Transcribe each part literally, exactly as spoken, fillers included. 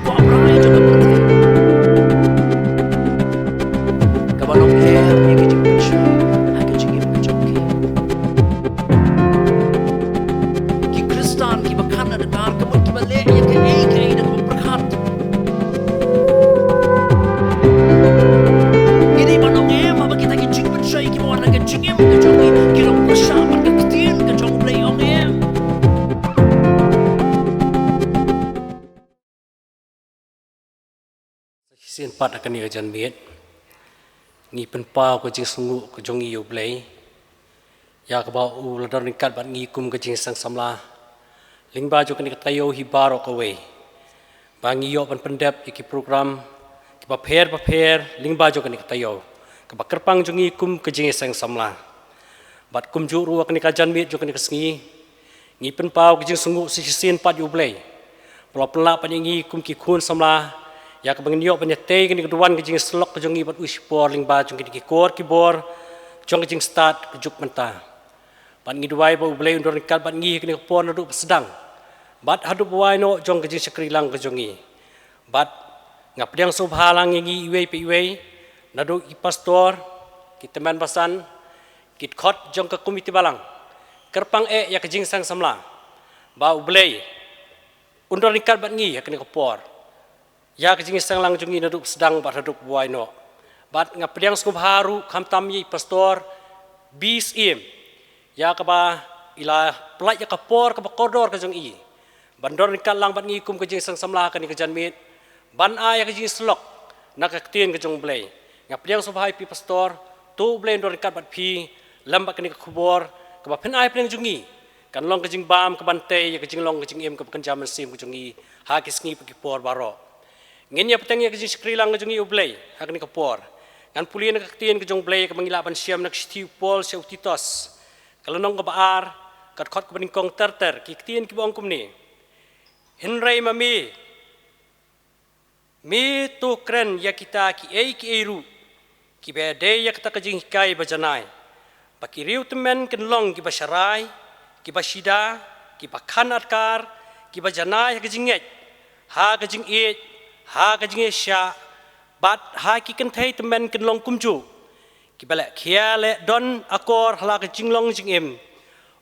Ba brai jong ka pyrthei. Kaba long eh ha ka jingpynshai ha ka jingim ka jong ki. Ki Khristan kiba khan adkar ka mut kiba leh ïa kaei kaei da kaba pyrkhat. Ki dei ba long eh ba kita ki jingpynshai kiba wan ha ka jingim ka jong ki ki long pyrshah bad ka ktien ka jong U Blei ong eh. Shisien pat ha kane ka janmiet ngi pynpaw ka jingsngewnguh ka jong ngi ïa U Blei ïa kaba u la don ryngkat bad ngi kum ka jingseng samla lyngba jong kane ka taïew hi baroh kawei. Ba ngi ïoh ban pyndep ïa ki program kiba pher bapher lyngba jong kane ka taïew kaba kyrpang jong ngi kum ka jingseng samla. Bad kumjuh ruh ha kane ka janmiet jong kane ka sngi ngi pynpaw ka jingsngewnguh shisien pat ïa U Blei ba u la pynlah pat ïa ngi kum ki khun samla ïa kaba ngin ïoh ban ïatei kane ka duwan ka jingïasyllok ka jong ngi bad u shipor lyngba jong kine ki kor ki bor jong ka jingstad ka juk mynta. Bad ngi duwai ba U Blei un don ryngkat bad ngi ha kane ka por naduh ba sdang bad haduh ba wai noh jong ka jingshakri lang ka jong ngi. Bad nga pdiang sngewbha lang ïa ngi iwei pa iwei, naduh ki pastor, ki tymmen basan, ki dkhot jong ka komiti balang. Kyrpang eh ïa ka jingseng samla ba U Blei un don ryngkat bad ngi ha kane ka por ïa ka jingseng lang jong ngi naduh ba sdang bad haduh ba wai noh. Bad nga pdiang sngewbha ruh khamtam ïa i pastor B Syiem ïa kaba i la pynlait ïa ka por kaba kordor ka jong i ban don ryngkat lang bad ngi kum ka jingseng samla ha kane ka janmiet ban ai ïa ka jingïasyllok na ka ktien ka jong U Blei. Nga pdiang sngewbha ïa phi pastor, to U Blei un don ryngkat bad phi lem bad kane ka khubor kaba phin ai pdeng jong ngi kan long ka jingbam ka ban tei ïa ka jinglong ka jingim kaba kynja mynsiem ka jong ngi ha ki sngi bad ki por baroh. Ngin ïa bteng ïa ka jingshakri lang ka jong ngi U Blei ha kane ka por. Ngan pule na ka ktien ka jong U Blei kaba ngi lah ban shem na ka shithi u Paul sha u Titus, ka lynnong kaba ar, ka dkhot kaba nyngkong ter ter, ki ktien kiba ong kumne. Hynrei ma me, me to kren ïa kita kiei kiei ruh kiba dei ïa kata ka jinghikai ba janai, ba ki riew tymmen kin long kiba sharai, kiba shida, kiba khan adkar, kiba janai ha ka jingngeit, ha ka jingïeit, ha ka jingïasyah, bad ha ki kynthei tymmen kin long kumjuh, kiba leh khia leh don akor ha la ka jinglong jingim,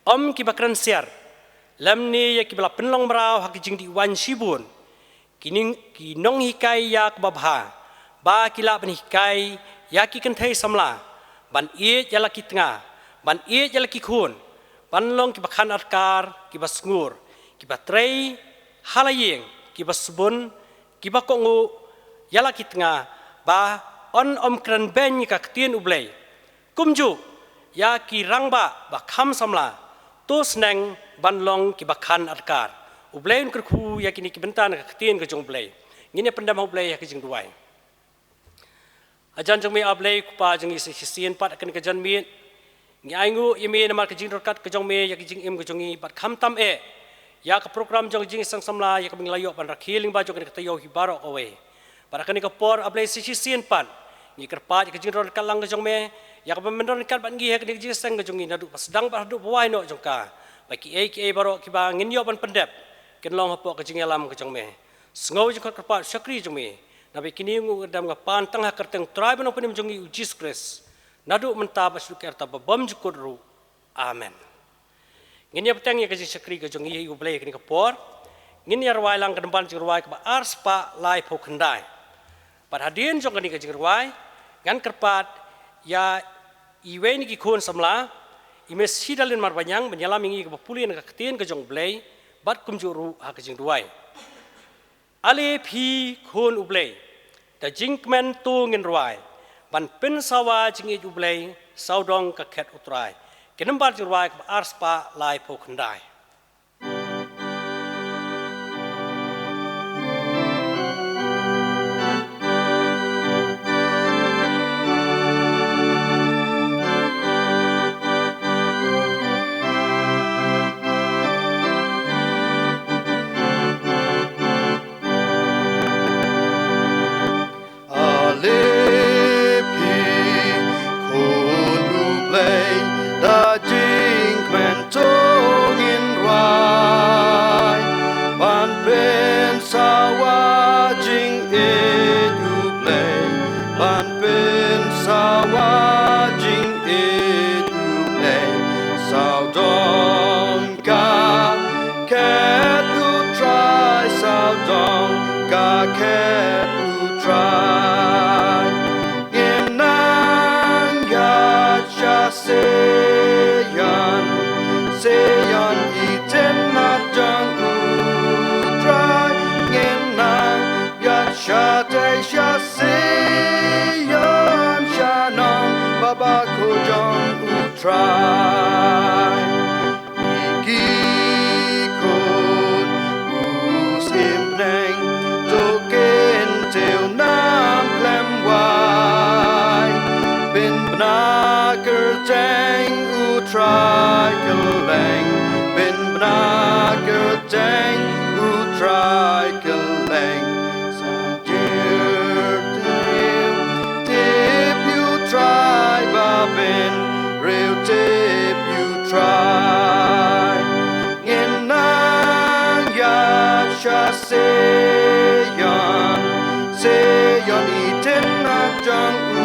ym kiba kren siar, lymne ïa kiba la pynlong mraw ha ka jingdih waiñ shibun, ki ning, ki nonghikai ïa kaba bha, ba ki lah ban hikai ïa ki kynthei samla ban ïeit ïa la ki tnga, ban ïeit ïa la ki khun, ban long kiba khan adkar, kiba sngur, kiba trei ha la ïing, kiba sbun, kiba kohnguh ïa la ki tnga, ba yn ym kren beiñ ïa ka ktien U Blei. Kumjuh ïa ki rangbah ba kham samla, to sneng ban long kiba khan adkar. U Blei un kyrkhu ïa kine ki bynta na ka ktien ka jong U Blei. Ngin ïa pyndem ha U Blei ha ka jingduwai. Hajan jong me A Blei Kpa jong ngi, shisien pat ha kane ka janmiet ngi ainguh ïa me namar ka jingdon ryngkat ka jong me ïa ka jingim ka jong ngi bad khamtam eh ïa ka program jong ka jingseng samla ïa kaba ngi la ïoh ban rakhe lyngba jong kane ka taïew hi baroh kawei. Bad ha kane ka por A Blei, shisien pat ngi kyrpad ïa ka jingdon ryngkat lang ka jong me ïa kaba men don ryngkat bad ngi ha kane ka jingseng ka jong ngi naduh ba sdang bad haduh ba wai noh jong ka, ba kiei kiei baroh kiba ngin ïoh ban pyndep kin long hapoh ka jingïalam ka jong me. Sngew jingkhot kyrpad shakri jong me, naba kine nguh ngi dang nga pan tang ha ka kyrteng Trai ba nongpynim jong ngi U Jisu Khrist, naduh mynta bad sha ka rta ba bymjukut ruh. Amen. Ngin ïa bteng ïa ka jingshakri ka jong ngi ïa U Blei ha kane ka por. Ngin ïa rwai lang ka nambar jingrwai kaba ar spah laiphew khyndai. Bad hadien jong kane ka jingrwai ngan kyrpad ïa iwei na ki khun samla, i Miss Hidalin Marbaniang, ban ïalam ïa ngi kaba pule na ka ktien ka jong U Blei bad kumjuh ruh ha ka jingduwai. Ale phi khun U Blei, da jingkmen to ngin rwai ban pynsawa jingïeit U Blei, sawdong ka khet U Trai. Ka nambar jingrwai kaba ar spah laiphew khyndai. Ale phi khun U Blei, da jingkmen to ngin Ka khet U Trai. Ngin nang ïaid sha Sion, Sion i tynnad jong U Trai. Ngin nang ïaid shatei sha Sion, sha nongbah bakhuid jong U Trai. Ki khun u symbneng to kyntiew nam khlem wai. Pynbna kyrteng U Trai kylleng, pynbna kyrteng U Trai kylleng. Sa jyrtiew tip ïa U Trai, ba bynriew tip ïa U Trai. Ngin nang ïaid sha Sion, Sion i tynnad jong U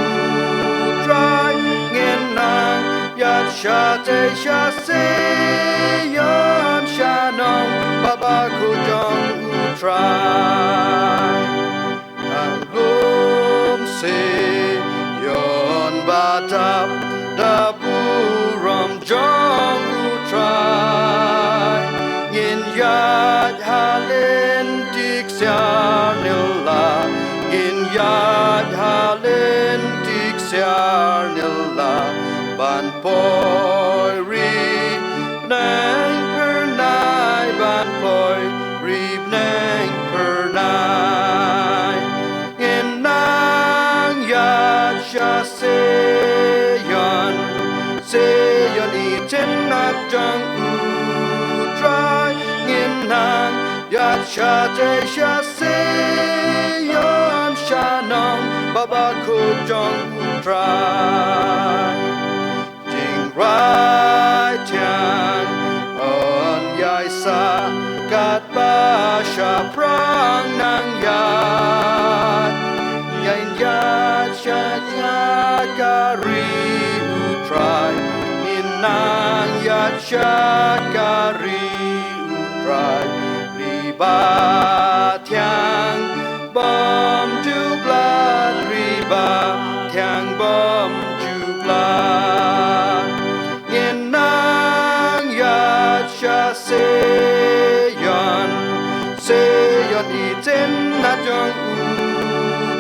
Trai. Ngin nang ïaid shatei sha Sion, sha nongbah bakhuid jong U Trai. Nang lum Sion ba dap da burom jong U Trai. Ngin ïaid ha lynti ksiar nylla, ngin ïaid ha lynti ksiar nylla, ban poi ri bneng phyrnai, ban poi ri bneng phyrnai. Ngin nang ïaid sha Sion, Sion i tynnad jong U Trai. Ngin nang ïaid shatei sha Sion, sha nongbah bakhuid jong U Trai. Jingrwai thiang yn ïai sah katba shaphrang nang ïaid. Ngin ïaid sha ka ri U Trai, ngin nang ïaid sha ka ri U Trai. Ri ba thiang bymjuklat, ri ba thiang bymjuklat. Ngin nang ïaid sha Sion, Sion i tynnad jong U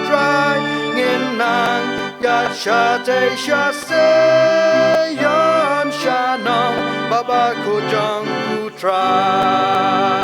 Trai. Ngin nang ïaid shatei sha Sion, sha nongbah bakhuid jong U Trai.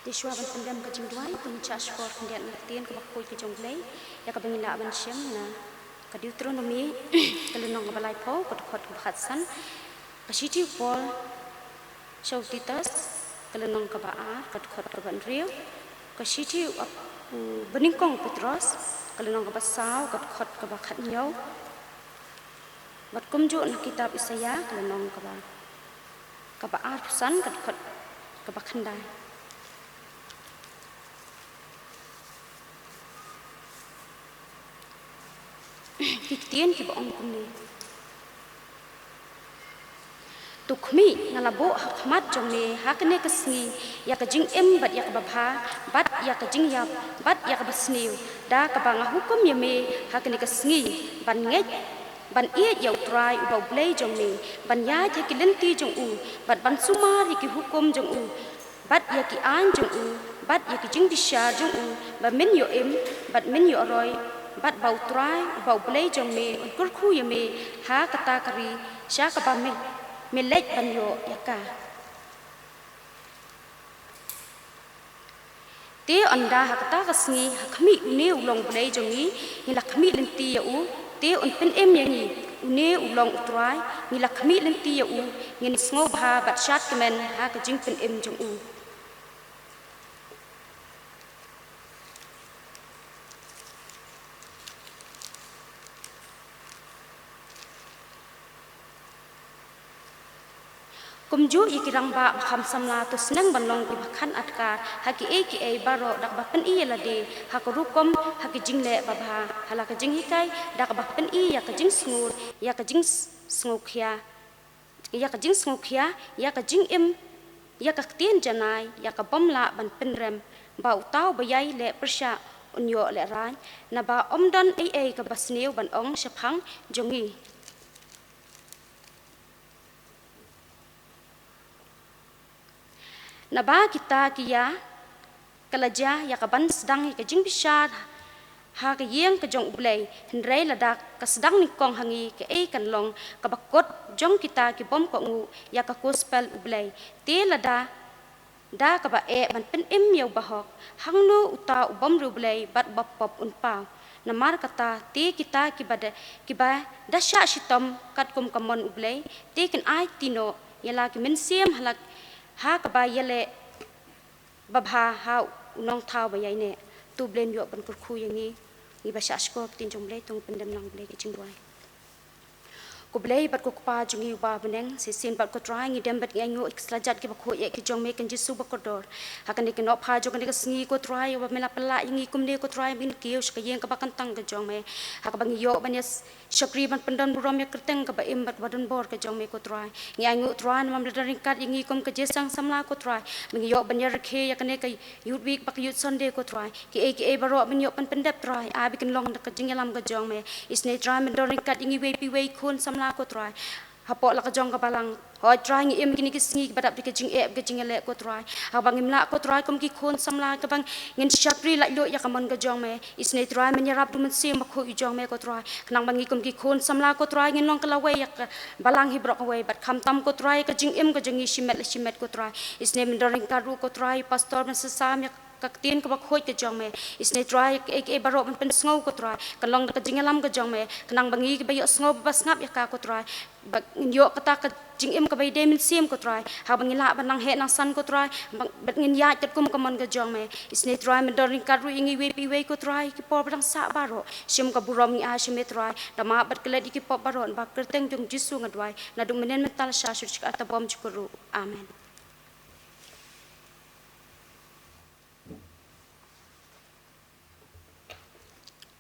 Te shuwa ban pyndem ka jingduwai, to ngin shah shkor khyndiat na ka ktien kaba khuid ka jong U Blei, ïa kaba ngin lah ban shem na ka Deuteronomi, ka lynnong kaba laiphew, ka dkhot kaba khatsan, ka shithi u Paul sha u Titus, ka lynnong kaba ar, ka dkhot kaba hynriew, ka shithi u ap-, u banyngkong u Petros, ka lynnong kaba saw, ka dkhot kaba khathynñiew. Bad kumjuh na kitab Isaïah, ka lynnong kaba, kaba arphew san, ka dkhot kaba khyndai. Ki ktien kiba ong kumne. To khmih, nga la buh ha khmat jong me ha kane ka sngi ïa ka jingim bad ïa kaba bha, bad ïa ka jingïap bad ïa kaba sniew, da kaba nga hukum ïa me ha kane ka sngi, ban ngeit, ban ïeit ïa U Trai uba U Blei jong me, ban ïaid ha ki lynti jong u, bad ban sumar ïa ki hukum jong u, bad ïa ki aiñ jong u, bad ïa ki jingbishar jong u, ba men ïoh im, bad men ïoh roi, bad ba U Trai uba U Blei jong me un kyrkhu ïa me ha kata ka ri sha kaba me, me leit ban ïoh ïa ka. Te ynda ha kata ka sngi, ha khmih, une u long Blei jong ngi, ngi la khmih lynti ïa u, te un pynim ïa ngi, une u long U Trai, ngi la khmih lynti ïa u, ngin sngewbha bad shad kmen ha ka jingpynim jong u. Kumjuh ïa ki rangbah ba kham samla, to sneng ban long kiba khang adkar ha kiei kiei baroh, da kaba pyni ïa lade ha ka rukom, ha ki jingleh babha, ha la ka jinghikai, da kaba pyni ïa ka jingsngur, ïa ka jingsngewkhia, ïa ka jingsngewkhia, ïa ka jingim, ïa ka ktien janai, ïa ka bym lah ban pynrem, ba uta uba ïai leh pyrshah un ïoh lehrain, naba ym don ei ei kaba sniew ban ong shaphang jong ngi. Naba kita ki ïa ka la jia ïa kaban sdang ïa ka jingbishar ha ka ïing ka jong U Blei, hynrei lada ka sdang nyngkong ha ngi, kaei kan long kaba kut jong kita ki bym kohnguh ïa ka gospel U Blei? Te lada, da kaba eh ban pynim ïa u bahok, hangno uta u bym riewblei bad ba pop un paw? Namar kata te kita kiba da, kiba da shah shitom katkum ka mon U Blei, te kin aiti noh ïa la ki mynsiem ha la, ha kaba ïaleh babha ha u nongthaw ba ïaineh. To U Blei un ïoh ban kyrkhu ïa ngi, ngi ba shah shkor ktien jong U Blei, to ngin pyndem lang U Blei ka jingduwai. Ko Blei bad ko Kpa jong ngi uba ha bneng, shisien bad ko Trai ngi dem bad ngi ainguh ïa ki slajat kiba khuid ïa ki jong me Kynrad Jisu ba kordor. Ha kane ka nongpha jong kane ka sngi ko Trai, uba me la pynlah ïa ngi kumne ko Trai, ba ngin kiew sha ka ïing kaba kyntang ka jong me, ha kaba ngi ïoh ban ïa shakri ban pyndon burom ïa ka kyrteng kaba im bad kaba donbor ka jong me ko Trai. Ngi ainguh Trai namar me la don ryngkat ïa ngi kum ka jingïaseng samla ko Trai, ba ngi ïoh ban ïa rakhe ïa kane ka Youth Week bad ka Youth Sunday ko Trai. Kiei kiei baroh ba ngi ïoh ban pyndep Trai, ai ba kin long da ka jingïalam ka jong me. Isynei Trai me don ryngkat ïa ngi iwei pa iwei khun samla ko Trai, hapoh la ka jong ka balang. Hooid Trai, ngi im kine ki sngi kiba dap da ka jingeh, ka jingïaleh ko Trai, haba ngim lah ko Trai kum ki khun samla kaba ngin shakri laitluid ïa ka mon ka jong me. Isynei Trai men ïarap da u Mynsiem Bakhuid jong me ko Trai, khnang ba ngi kum ki khun samla ko Trai ngin long ka lawei ïa ka balang hi baroh kawei, bad khamtam ko Trai ka jingim ka jong ngi shimet la shimet ko Trai. Isynei men don ryngkat ruh ko Trai pastor, men sa sam ïa ka ktien kaba khuid ka jong me. Isynei Trai kiei kiei baroh men pynsngew ko Trai, kan long da ka jingïalam ka jong me, khnang ba ngi kiba ïohsngew ba sngap ïa ka ko Trai, ba ngin ïoh kata ka jingim kaba ïadei mynsiem ko Trai, haba ngi lah ban nang heh nang san ko Trai, ba, bad ngin ïaid katkum ka mon ka jong me. Isynei Trai men don ryngkat ruh ïa ngi iwei pa iwei ko Trai, ki por ba dang sah baroh, shim ka burom ngi ai sha me Trai, da map bad klet ïa ki pop baroh, ba ha ka kyrteng jong U Jisu nga duwai, naduh mynhynnin mynta la sha shuh sha ka ar tabom jukut ruh. Amen.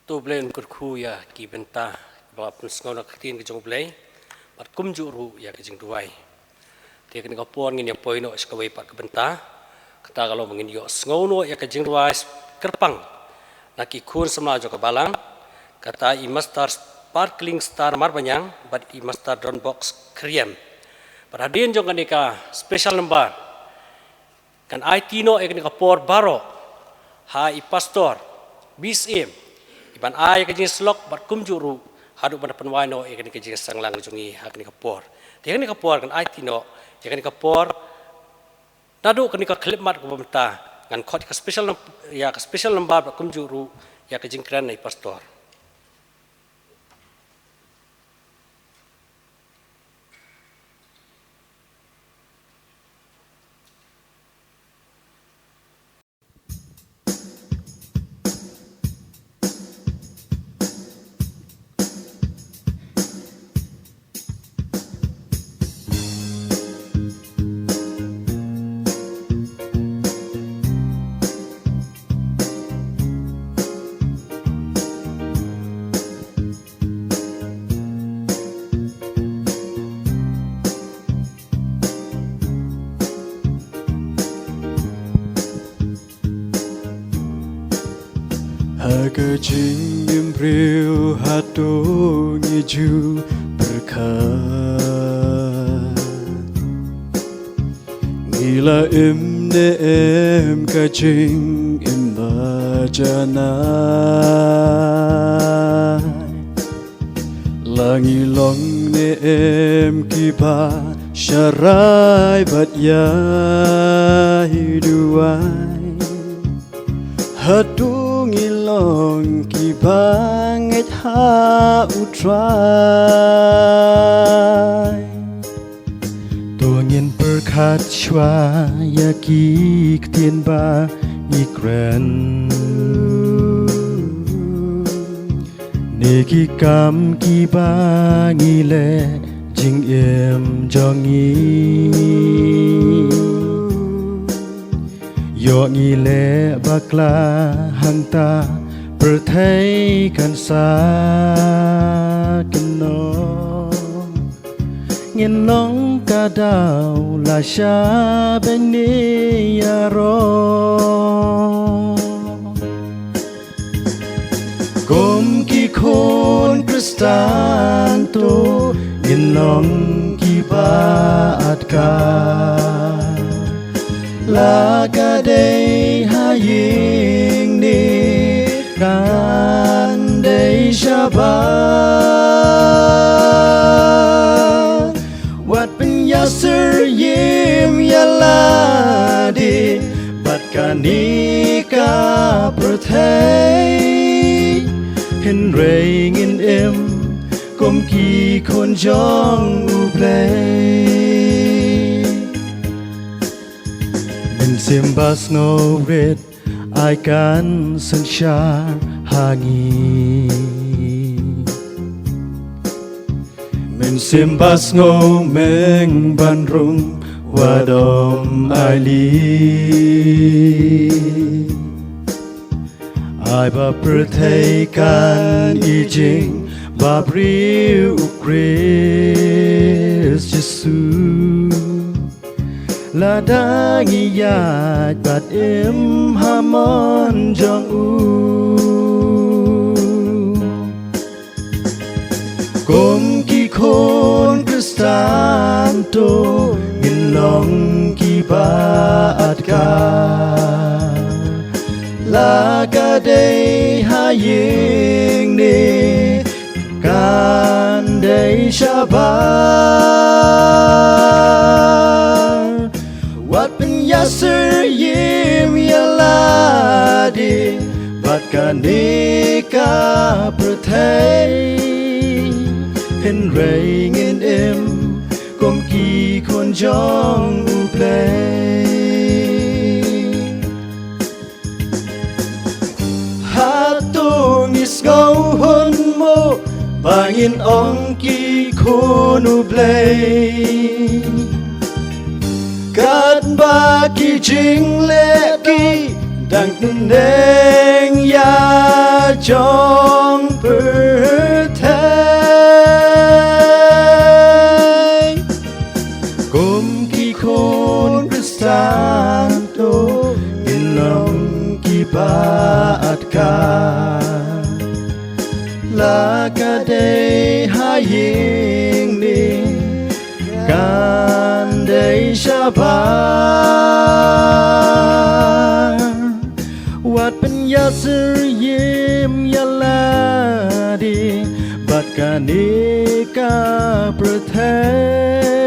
To U Blei un kyrkhu ïa ki bynta kiba la pynsngew na ka ktien ka jong U Blei, bad kumjuh ruh ïa ka jingduwai. Te kane ka por ngin ïa poi noh sha kawei pat ka bynta, kata ka long ba ngin ïohsngew noh ïa ka jingduwai kyrpang na ki khun samla jong ka balang, kata i Master Sparkling Star Marbaniang bad i Master Donbox Khyriem. Bad hadien jong kane ka special number, kan aiti noh ïa kane ka por baroh ha i pastor Bisyiem, i ban ai ïa ka jingïasyllok bad kumjuh ruh haduh ban pynwai noh ïa kane ka jingïaseng lang jong ngi ha kane ka por. Te ïa kane ka por kan aiti noh ïa kane ka por, naduh kane ka khyllipmat kaba mynta, ngan khot ïa ka special num-, ïa ka special number bad kumjuh ruh ïa ka jingkren na i pastor. Ha ka jingim briew hato ngi ju pyrkhat, ngi la im ne em ka jingim ba janai? La ngi long ne em kiba sharai bad ïai duwai? Hato ngi long kiba ngeit ha U Trai? To ngin pyrkhat shuwa ïa ki ktien ba ngi kren, ne ki kam kiba ngi leh jingim jong ngi. Ïoh ngi leh bakla hangta pyrthei kan sa kynnoh. Ngin long ka daw la sha bynta ïaroh. Kum ki khun Khristan to ngin long kiba atkar. La ka dei ha ïing ne kan dei shabar. Wat pynïasyriem ïa lade bad kane ka pyrthei. Hynrei ngin im kum ki khun jong U Blei. Mynsiem ba sngewrit ai kan synshar ha ngi. Mynsiem ba sngewmeng ban rung wat ym ai lih. Ai ba pyrthei kan i jingbapbriew U Khrist Jisu. Lada ngi ïaid bad im ha mon jong u. Kum ki khun Khristan to ngin long kiba atkar. La ka dei ha ïing ne kan dei shabar. Wat pynïasyriem ïa lade bad kane ka pyrthei. Hynrei ngin im kum ki khun jong U Blei. Hato ngi sngew hun mo ba ngin ong ki khun U Blei. Katba ki jingleh ki dang tneng ïa jong pyrthei. Kum ki khun Khristan to ngin long kiba atkar. La ka dei ha ïing ne kan dei shabar. Wat pynïasyriem ïa lade bad kane ka pyrthei.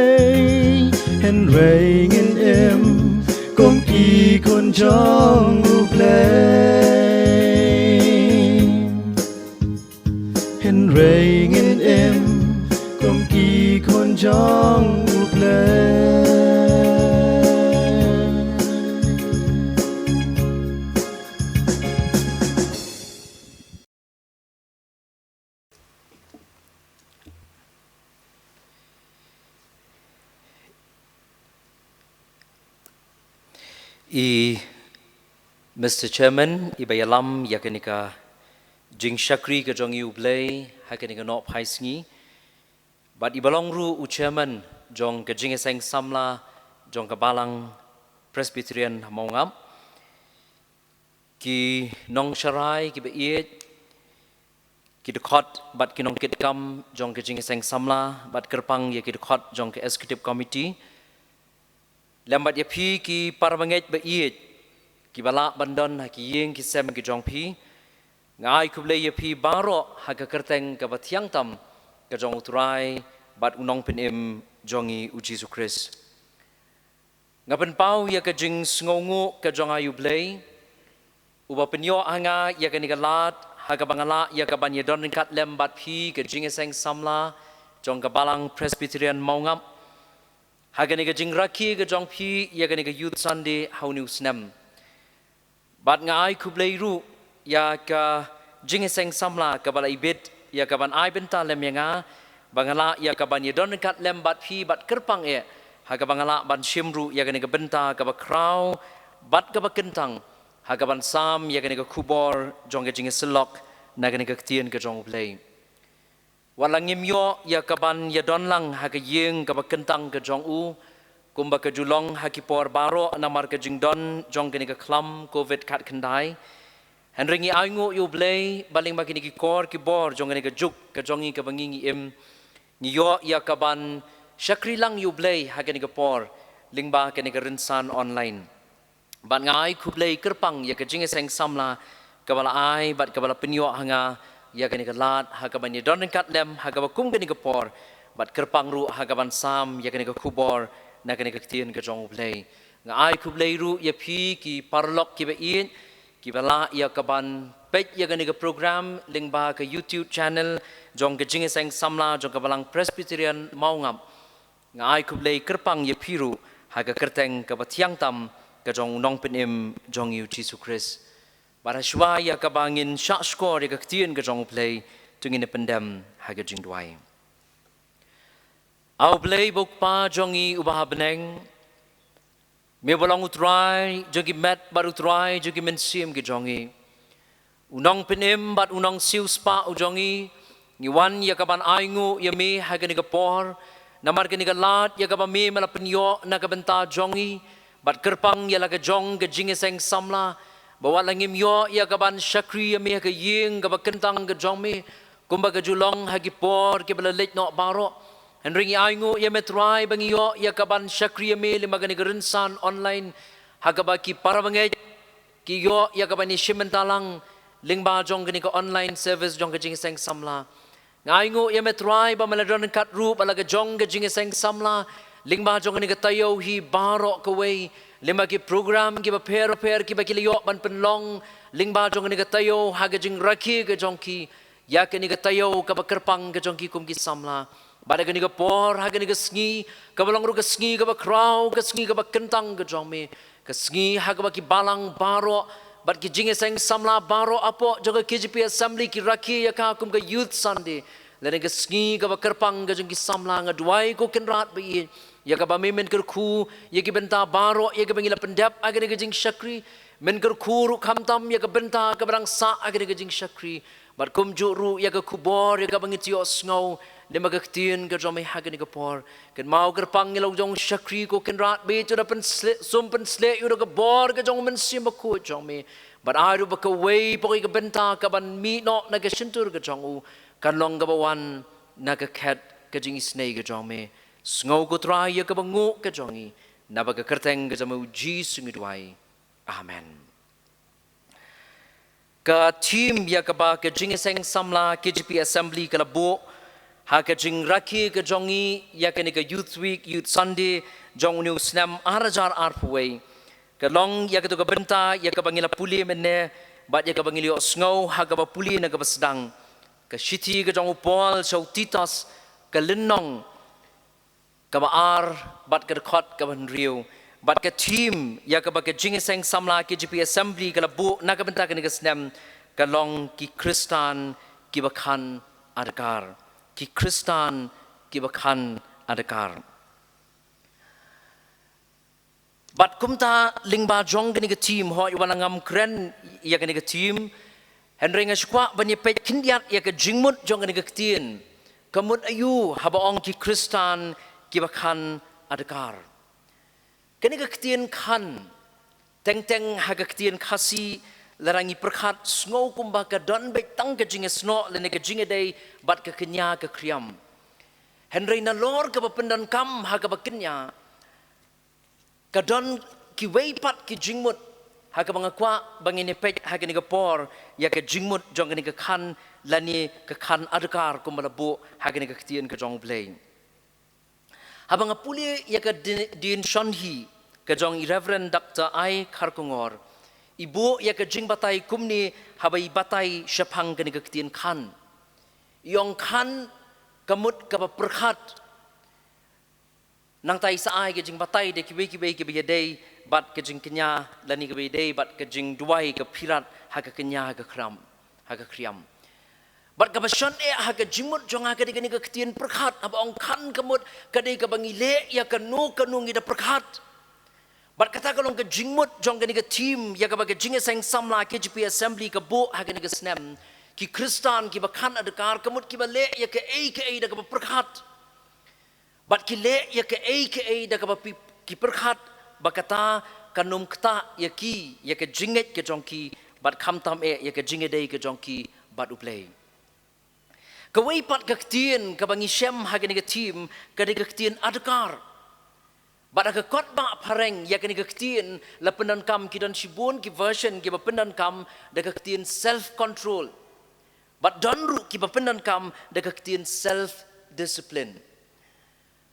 Hynrei ngin im kum ki khun jong U Blei. Hynrei ngin im kum ki khun jong U Blei. I Mister Chairman, iba ïalam ïa kane ka jingshakri ka jong i U Blei ha kane ka nohphai sngi. Bad iba long ruh u Chairman jong ka jingïaseng samla jong ka Balang Presbyterian ha Mawngap. Ki nongsharai kiba ïeit, ki dkhot bad ki nongkitkam jong ka jingïaseng samla, bad kyrpang ïa ki dkhot jong ka Executive Committee. Lem bad ïa phi ki para bangeit ba ïeit, kiba lah ban don ha ki ïing ki sem ki jong phi. Nga ai khublei ïa phi baroh ha ka kyrteng kaba thiang tam ka jong U Trai bad U Nongpynim jong ngi U Jisu Khrist. Nga pynpaw ïa ka jingsngewnguh ka jong nga ïa U Blei, uba pynïoh ha nga ïa kane ka lad, ha kaba nga lah ïa ka ban ïadon ryngkat lem bad phi ka jingïaseng samla jong ka Balang Presbyterian Mawngap. Ha kane ka jingrakhe ka jong phi ïa kane ka Youth Sunday ha une u snem. Bad nga ai khublei ruh ïa ka jingïaseng samla kaba la ibit ïa ka ban ai bynta lem ïa nga, ba nga lah ïa ka ban ïadon ryngkat lem bad phi bad kyrpang eh ha kaba nga lah ban shim ruh ïa kane ka bynta kaba khraw bad kaba kyntang ha ka ban sam ïa kane ka khubor jong ka jingïasyllok na kane ka ktien ka jong U Blei. Wat la ngim ïoh ïa ka ban ïadon lang ha ka ïing kaba kyntang ka jong u kumba ka ju long ha ki por baroh namar ka jingdon jong kane ka khlam Covid khatkhyndai, hynrei ngi ainguh ïa U Blei ba lyngba kine ki kor ki bor jong kane ka juk ka jong ngi kaba ngi ngi im, ngi ïoh ïa ka ban shakri lang ïa U Blei ha kane ka por lyngba kane ka rynsan online. Bad nga ai khublei kyrpang ïa ka jingïaseng samla kaba la ai bad kaba la pynïoh ha nga ïa kane ka lad ha ka ban ïadon ryngkat lem ha kaba kum kane ka por, bad kyrpang ruh ha ka ban sam ïa kane ka khubor na kane ka ktien ka jong U Blei. Nga ai khublei ruh ïa phi ki paralok kiba ïeit kiba lah ïa ka ban peit ïa kane ka program lyngba ka YouTube channel jong ka jingïaseng samla jong ka Balang Presbyterian Mawngap. Nga ai khublei kyrpang ïa phi ruh ha ka kyrteng kaba thiang tam ka jong U Nongpynim jong ngi U Jisu Khrist. Bad ha shuwa ïa kaba ngin shah shkor ïa ka ktien ka jong U Blei, to ngin ïa pyndem ha ka jingduwai. A U Blei ba U Kpa jong ngi uba ha bneng, me ba long U Trai jong ki met bad U Trai jong ki mynsiem ki jong ngi, U Nongpynim bad U Nongsiewspah u jong ngi, ngi wan ïa ka ban ainguh ïa me ha kane ka por namar kane ka lad ïa kaba me me la pynïoh na ka bynta jong ngi, bad kyrpang ïa la ka jong ka jingïaseng samla ba wat la ngim ïoh ïa ka ban shakri ïa me ha ka ïing kaba kyntang ka jong me kumba ka ju long ha ki por kiba la leit noh baroh, hynrei ngi ainguh ïa me Trai ba ngi ïoh ïa ka ban shakri ïa me lyngba kane ka rynsan online ha kaba ki para bangeit ki ïoh ïa ka ban ïashim bynta lang lyngba jong kane ka online service jong ka jingïaseng samla. Nga ainguh ïa me Trai ba me la don ryngkat ruh bad la ka jong ka jingïaseng samla lyngba jong kane ka taïew hi baroh kawei, lyngba ki program kiba pher pher kiba ki la ïoh ban pynlong lyngba jong kane ka taïew ha ka jingrakhe ka jong ki ïa kane ka taïew kaba kyrpang ka jong ki kum ki samla. Bad ha kane ka por, ha kane ka sngi kaba long ruh ka sngi kaba khraw, ka sngi kaba kyntang ka jong me, ka sngi ha kaba ki balang baroh bad ki jingïaseng samla baroh hapoh jong ka K J P Assembly ki rakhe ïa ka kum ka Youth Sunday, lane ka sngi kaba kyrpang ka jong ki samla, nga duwai ko Kynrad ba ïeit ïa kaba me men kyrkhu ïa ki bynta baroh ïa kaba ngi la pyndep ha kane ka jingshakri, men kyrkhu ruh khamtam ïa ka bynta kaba dang sah ha kane ka jingshakri, bad kumjuh ruh ïa ka khubor ïa kaba ngi ïohsngew lyngba ka ktien ka jong me ha kane ka por. Kynmaw kyrpang ïa la u jong u shakri ko Kynrad ba ïeit, u da pynshlei, sum pynshlei ïa u da ka bor ka jong u Mynsiem Bakhuid jong me, bad ai ruh ba kawei pat ïa ka bynta ka ban mih noh na ka shyntur ka jong u kan long kaba wan na ka khet ka jingisynei ka jong me. Sngew ko Trai ïa kaba nguh ka jong ngi, naba ka kyrteng ka jong me U Jisu ngi duwai. Amen. Ka theme ïa kaba ka jingïaseng samla K J P Assembly ka la buh ha ka jingrakhe ka jong ngi ïa kane ka Youth Week, Youth Sunday jong une u snem ar hajar arphew wei, ka long ïa kato ka bynta ïa kaba ngi la pule mynne bad ïa kaba ngi la ïohsngew ha kaba pule na kaba sdang, ka shithi ka jong u Paul sha u Titus, ka lynnong kaba ar bad ka dkhot kaba hynriew. Bad ka theme ïa kaba ka jingïaseng samla K J P Assembly ka la buh na ka bynta kane ka snem ka long Ki Khristan kiba khan adkar. Ki Khristan kiba khan adkar. Bad kumta lyngba jong kane ka theme, hooid wat la ngam kren ïa kane ka theme, hynrei nga sngewkwah ban ïa peit khyndiat ïa ka jingmut jong kane ka ktien. Ka mut aïu haba ong Ki Khristan kiba khan adkar? Kane ka ktien khan, teng teng ha ka ktien Khasi, lada ngi pyrkhat sngew kumba ka don beit tang ka jingïasnoh lane ka jingïadei bad ka kñia ka khriam. Hynrei nalor kaba pyndonkam ha kaba kñia, ka don kiwei pat ki jingmut ha kaba nga kwah ba ngin ïa peit ha kane ka por ïa ka jingmut jong kane ka khan lane ka khan adkar kumba la buh ha kane ka ktien ka jong U Blei. Haba nga pule ïa ka di-, dien shonhi ka jong i Reverend Doctor I Kharkongor, i buh ïa ka jingbatai kumne haba i batai shaphang kane ka ktien khan. I ong khan ka mut kaba pyrkhat. Nangta i sa ai ka jingbatai da kiwei kiwei kiba ïadei bad ka jingkñia lane kiba ïadei bad ka jingduwai ka phirat ha ka kñia ha ka khriam, ha ka khriam. Bad kaba shon eh ha ka jingmut jong nga ka dei kane ka ktien pyrkhat, haba ong khan ka mut ka dei kaba ngi leh ïa kano kano ngi da pyrkhat. Bad kata ka long ka jingmut jong kane ka theme ïa kaba ka Jingïaseng Samla K J P Assembly ka buh ha kane ka snem. Ki Khristan kiba khan adkar, ka mut kiba leh ïa kaei kaei da kaba pyrkhat. Bad ki leh ïa kaei kaei da kaba pi-, ki pyrkhat, ba kata kan ym ktah ïa ki, ïa ka jingngeit ka jong ki, bad khamtam eh ïa ka jingïadei ka jong ki bad U Blei. Kawei pat ka ktien kaba ngi shem ha kane ka theme ka dei ka ktien adkar. Bad ha ka kot ba phareng ïa kane ka ktien la pyndonkam, ki don shibun ki version kiba pyndonkam da ka ktien self control. Bad don ruh kiba pyndonkam da ka ktien self discipline.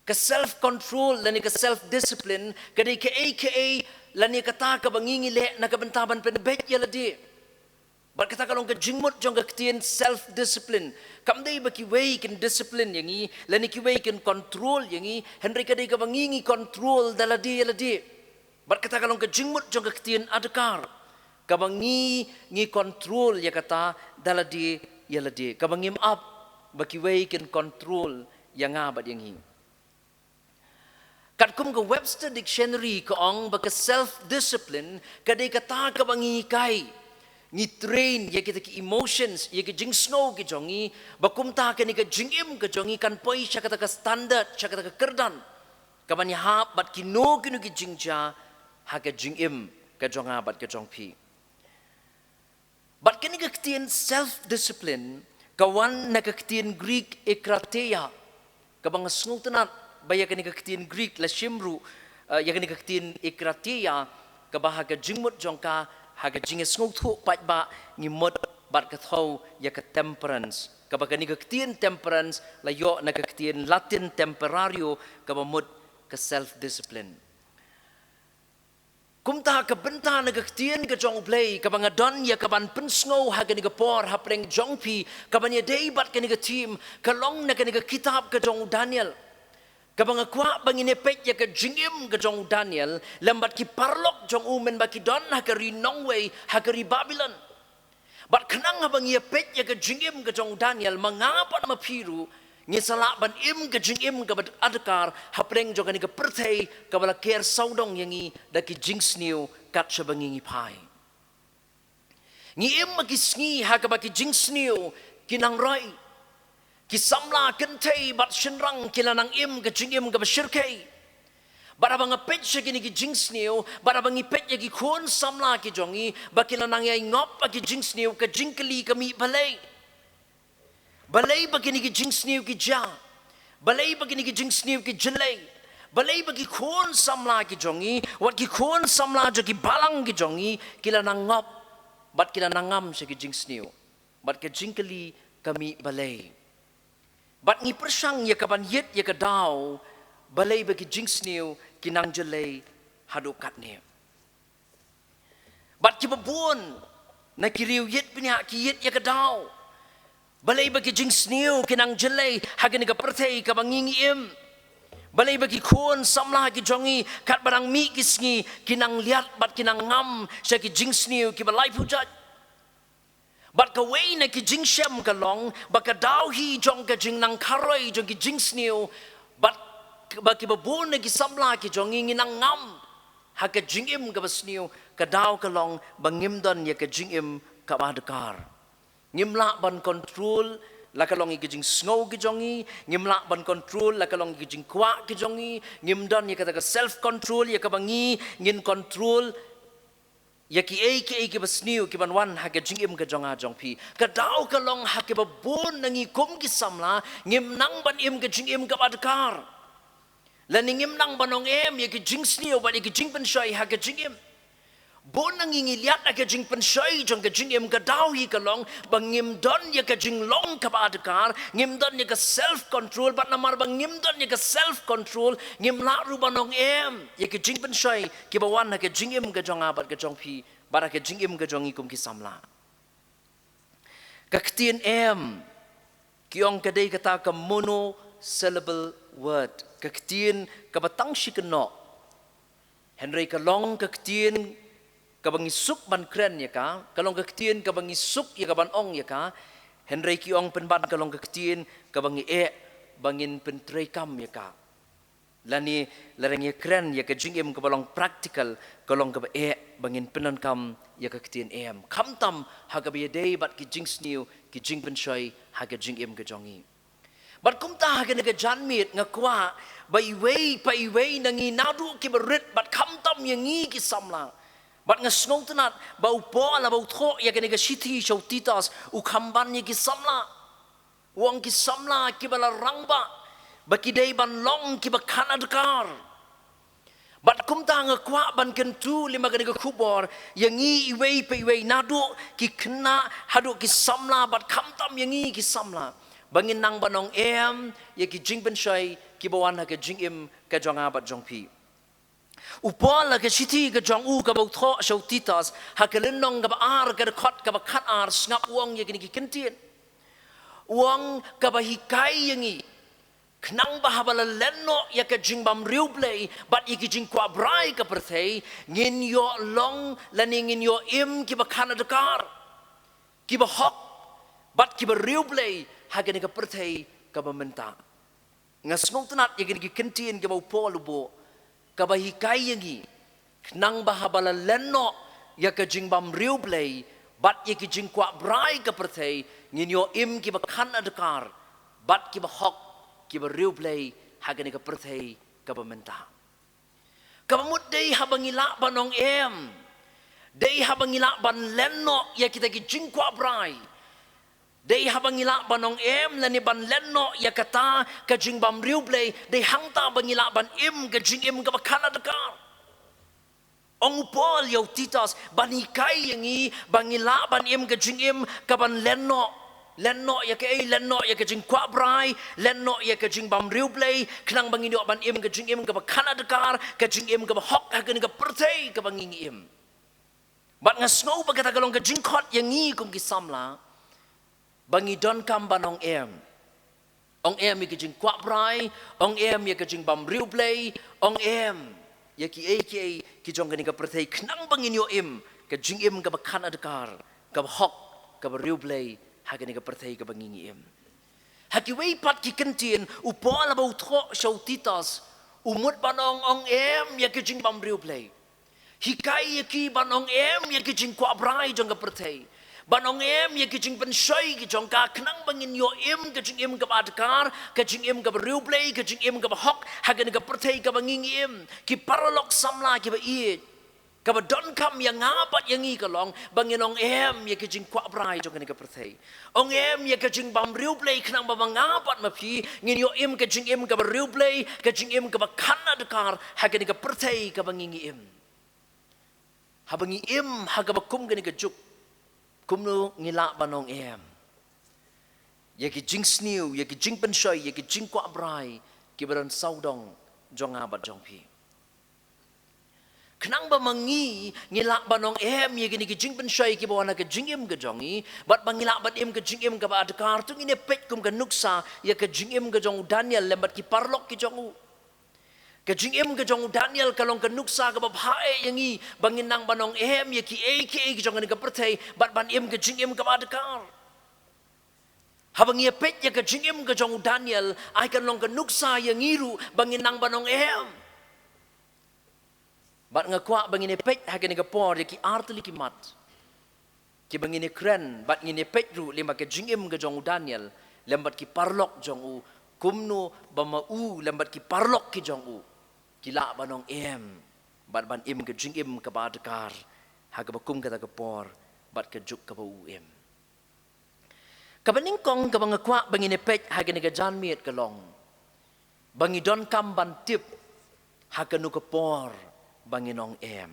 Ka self control lane ka self discipline ka dei kaei kaei lane kata kaba ngi ngi leh na ka bynta ban pynbeit ïa lade. Bad kata ka long ka jingmut jong ka ktien self discipline. Kam dei ba kiwei kin discipline ïa ngi lane kiwei kin control ïa ngi, hynrei ka dei kaba ngi ngi control da lade ïa lade. Bad kata ka long ka jingmut jong ka ktien adkar, kaba ngi ngi control ïa kata da lade ïa lade, kaba ngim ap ba kiwei kin control ïa nga bad ïa ngi. Katkum ka Webster Dictionary ka ong ba ka self discipline ka dei kata kaba ngi hikai, ngi train ïa kita ki emotions, ïa ki jingsngew ki jong ngi, ba kumta kane ka jingim ka jong ngi kan poi sha kata ka standard, sha kata ka kyrdan, kaban ïahap bad kino kino ki jingjia ha ka jingim ka jong nga bad ka jong phi. Bad kane ka ktien self discipline ka wan na ka ktien Greek ekrateia, kaba nga sngewtynnat ba ïa kane ka ktien Greek la shim ruh, eh, ïa kane ka ktien ekrateia, kaba ha ka jingmut jong ka, ha ka jingïasngewthuh paidbah ngi mut bad ka thew ïa ka temperance, kaba kane ka ktien temperance la ïoh na ka ktien Latin temperario, kaba mut ka self discipline. Kumta ka bynta na ka ktien ka jong U Blei kaba nga don ïa kaban pynsngew ha kane ka por hapdeng jong phi, kaban ïadei bad kane ka theme, ka long na kane ka kitab ka jong u Daniel. Kaba nga kwah ba ngin ïa peit ïa ka jingim ka jong u Daniel lem bad ki paralok jong u mynba ki don ha ka ri nongwei, ha ka ri Babilon. Bad khnang haba ngi ïa peit ïa ka jingim ka jong u Daniel, ma nga bad ma phi ruh ngi sa lah ban im ka jingim kaba adkar hapdeng jong kane ka pyrthei kaba la ker sawdong ïa ngi da ki jingsniew kat shaba ngi ngi phai. Ngi im ha ki sngi ha kaba ki jingsniew ki nang roi. Ki samla kynthei bad shynrang ki la nang im ka jingim kaba shyrkhei. Bad haba nga peit sha kine ki jingsniew, bad haba ngi peit ïa ki khun samla ki jong ngi ba ki la nang ïai ngop ha ki jingsniew, ka jingkylli ka mih balei. Balei ba kine ki jingsniew ki jia? Balei ba kine ki jingsniew ki jyllei? Balei ba ki khun samla ki jong ngi, wat ki khun samla jong ki balang ki jong ngi, ki la nang ngop bad ki la nang ngam sha ki jingsniew? Bad ka jingkylli ka mih balei. Bad ngi pyrshang ïa kaban ïit ïa ka daw, balei ba ki jingsniew ki nang jyllei haduh katne. Bad kiba bun na ki riew ïit bniah ki ïit ïa ka daw, balei ba ki jingsniew ki nang jyllei ha kane ka pyrthei kaba ngi ngi im. Balei ba ki khun samla ki jong ngi katba dang mih ki sngi ki nang liat bad ki nang ngam sha ki jingsniew kiba laiphew jait. Bad kawei na ki jingshem ka long ba ka daw hi jong ka jingnang kharoi jong ki jingsniew, bad ba kiba bun na ki samla ki jong ngi ngi nang ngam ha ka jingim kaba sniew, ka daw ka long ba ngim don ïa ka jingim kaba adkar. Ngim lah ban control la ka long ïa ka jingsngew ki jong ngi, ngim lah ban control la ka long ïa ka jingkwah ki jong ngi, ngim don ïa kata ka self control ïa kaba ngi ngin control ïa kiei kiei kiba sniew kiban wan ha ka jingim ka jong nga jong phi. Ka daw ka long ha kiba bun na ngi kum ki samla ngim nang ban im ka jingim kaba adkar. Lane ngim nang ban ong em ïa ki jingsniew bad ïa ki jingpynshoi ha ka jingim. Bun na ngi ngi liat ha ka jingpynshoi jong ka jingim, ka daw hi ka long ba ngim don ïa ka jinglong kaba adkar, ngim don ïa ka self control, bad namar ba ngim don ïa ka self control ngim lah ruh ban ong em ïa ki jingpynshoi kiba wan ha ka jingim ka jong nga bad ka jong phi, bad ha ka jingim ka jong ngi kum ki samla. Ka ktien em, ki ong ka dei kata ka monosyllable word, ka ktien kaba tang shi kynnoh. Hynrei ka long ka ktien kaba ngi suk ban kren ïa ka, ka long ka ktien kaba ngi suk ïa ka ban ong ïa ka. Hynrei ki ong pynban ka long ka ktien kaba ngi eh ba ngin pyntreikam ïa ka. Lane lada ngi kren ïa ka jingim kaba long practical, ka long kaba eh ba ngin pyndonkam ïa ka ktien em, khamtam ha kaba ïadei bad ki jingsniew, ki jingpynshoi ha ka jingim ka jong ngi. Bad kumta ha kane ka janmiet nga kwah ba iwei pa iwei na ngi, naduh kiba rit bad khamtam ïa ngi ki samla. Bad nga sngewtynnat ba u Paul haba u thoh ïa kane ka shithi sha u Titus, u kham ban ïa ki samla. U ong ki samla kiba la rangbah ba ki dei ban long kiba khan adkar. Bad kumta nga kwah ban kyntu lyngba kane ka khubor ïa ngi iwei pa iwei, naduh ki khynnah haduh ki samla bad khamtam ïa ngi ki samla, ba ngin nang ban ong em ïa ki jingpynshoi kiba wan ha ka jingim ka jong nga bad jong phi. U Paul ha ka shithi ka jong u kaba u thoh sha u Titus, ha ka lynnong kaba ar, ka dkhot kaba khatar, sngap u ong ïa kine ki kyntien. U ong kaba hikai ïa ngi, khnang ba haba la len noh ïa ka jingbymriewblei bad ïa ki jingkwah brai ka pyrthei, ngin ïoh long lane ngin ïoh im kiba khan adkar, kiba hok bad kiba riewblei ha kane ka pyrthei kaba mynta. Nga sngewtynnat ïa kine ki kyntien kiba u Paul u buh, kaba hikai ïa ngi, khnang ba haba la len noh ïa ka jingbymriewblei bad ïa ki jingkwah brai ka pyrthei, ngin ïoh im kiba khan adkar bad kiba hok, kiba riewblei ha kane ka pyrthei kaba mynta. Kaba mut dei haba ngi lah ban ong em, dei haba ngi lah ban len noh ïa kita ki jingkwah brai, dei haba ngi lah ban ong em lane ban len noh ïa kata ka jingbymriewblei, dei hangta ba ngi lah ban im ka jingim kaba khan adkar. Ong u Paul ïa u Titus ban hikai ïa ngi ba ngi lah ban im ka jingim kaban len noh, len noh ïa kaei, len noh ïa ka jingkwah brai, len noh ïa ka jingbymriewblei, khnang ba ngin ïoh ban im ka jingim kaba khan adkar, ka jingim kaba hok ha kane ka pyrthei kaba ngi ngi im. Bad nga sngew ba kata ka long ka jingkhot ïa ngi kum ki samla, ba ngi donkam ban ong em. Ong em ïa ka jingkwah brai, ong em ïa ka jingbymriewblei, ong em ïa kiei kiei ki jong kane ka pyrthei, khnang ba ngin ïoh im ka jingim kaba khan adkar, kaba hok, kaba riewblei ha kane ka pyrthei kaba ngi ngi im. Ha kiwei pat ki kyntien u Paul haba u thoh sha u Titus, u mut ban ong, ong em ïa ka jingbymriewblei. Hikai ïa ki ban ong em ïa ki jingkwah brai jong ka pyrthei, ban ong em ïa ki jingpynshoi ki jong ka, khnang ba ngin ïoh im ka jingim kaba adkar, ka jingim kaba riewblei, ka jingim kaba hok ha kane ka pyrthei kaba ngi ngi im. Ki paralok samla kiba ïeit, kaba donkam ïa nga bad ïa ngi ka long ba ngin ong em ïa ki jingkwah brai jong kane ka pyrthei. Ong em ïa ka jingbymriewblei, khnang ba ma nga bad ma phi ngin ïoh im ka jingim kaba riewblei, ka jingim kaba khan adkar ha kane ka pyrthei kaba ngi ngi im. Haba ngi im ha kaba kum kane ka juk, kumno ngi lah ban ong em ïa ki jingsniew, ïa ki jingpynshoi, ïa ki jingkwah brai kiba don sawdong jong nga bad jong phi? Khnang ba ma ngi ngi lah ban ong em ïa kine ki jingpynshoi kiba wan ha ka jingim ka jong ngi, bad ba ngi lah ban im ka jingim kaba adkar, to ngin ïa peit kum ka nuksa ïa ka jingim ka jong u Daniel lem bad ki paralok ki jong u. Ka jingim ka jong u Daniel ka long ka nuksa kaba bha eh ïa ngi ba ngin nang ban ong em ïa kiei kiei ki jong kane ka pyrthei bad ban im ka jingim kaba adkar. Haba ngi ïa peit ïa ka jingim ka jong u Daniel, ai kan long ka nuksa ïa ngi ruh ba ngin nang ban ong em. Bad nga kwah ba ngin ïa peit ha kane ka por ïa ki ar tylli ki mat kiba ngin ïa kren, bad ngin ïa peit ruh lyngba ka jingim ka jong u Daniel lem bad ki paralok jong u, kumno ba ma u lem bad ki paralok ki jong u ki lah ban ong em bad ban im ka jingim kaba adkar ha kaba kum kata ka por bad ka juk kaba u im. Kaba nyngkong kaba nga kwah ba ngin ïa peit ha kane ka janmiet ka long ba ngi donkam ban tip ha kano ka por ba ngin ong em.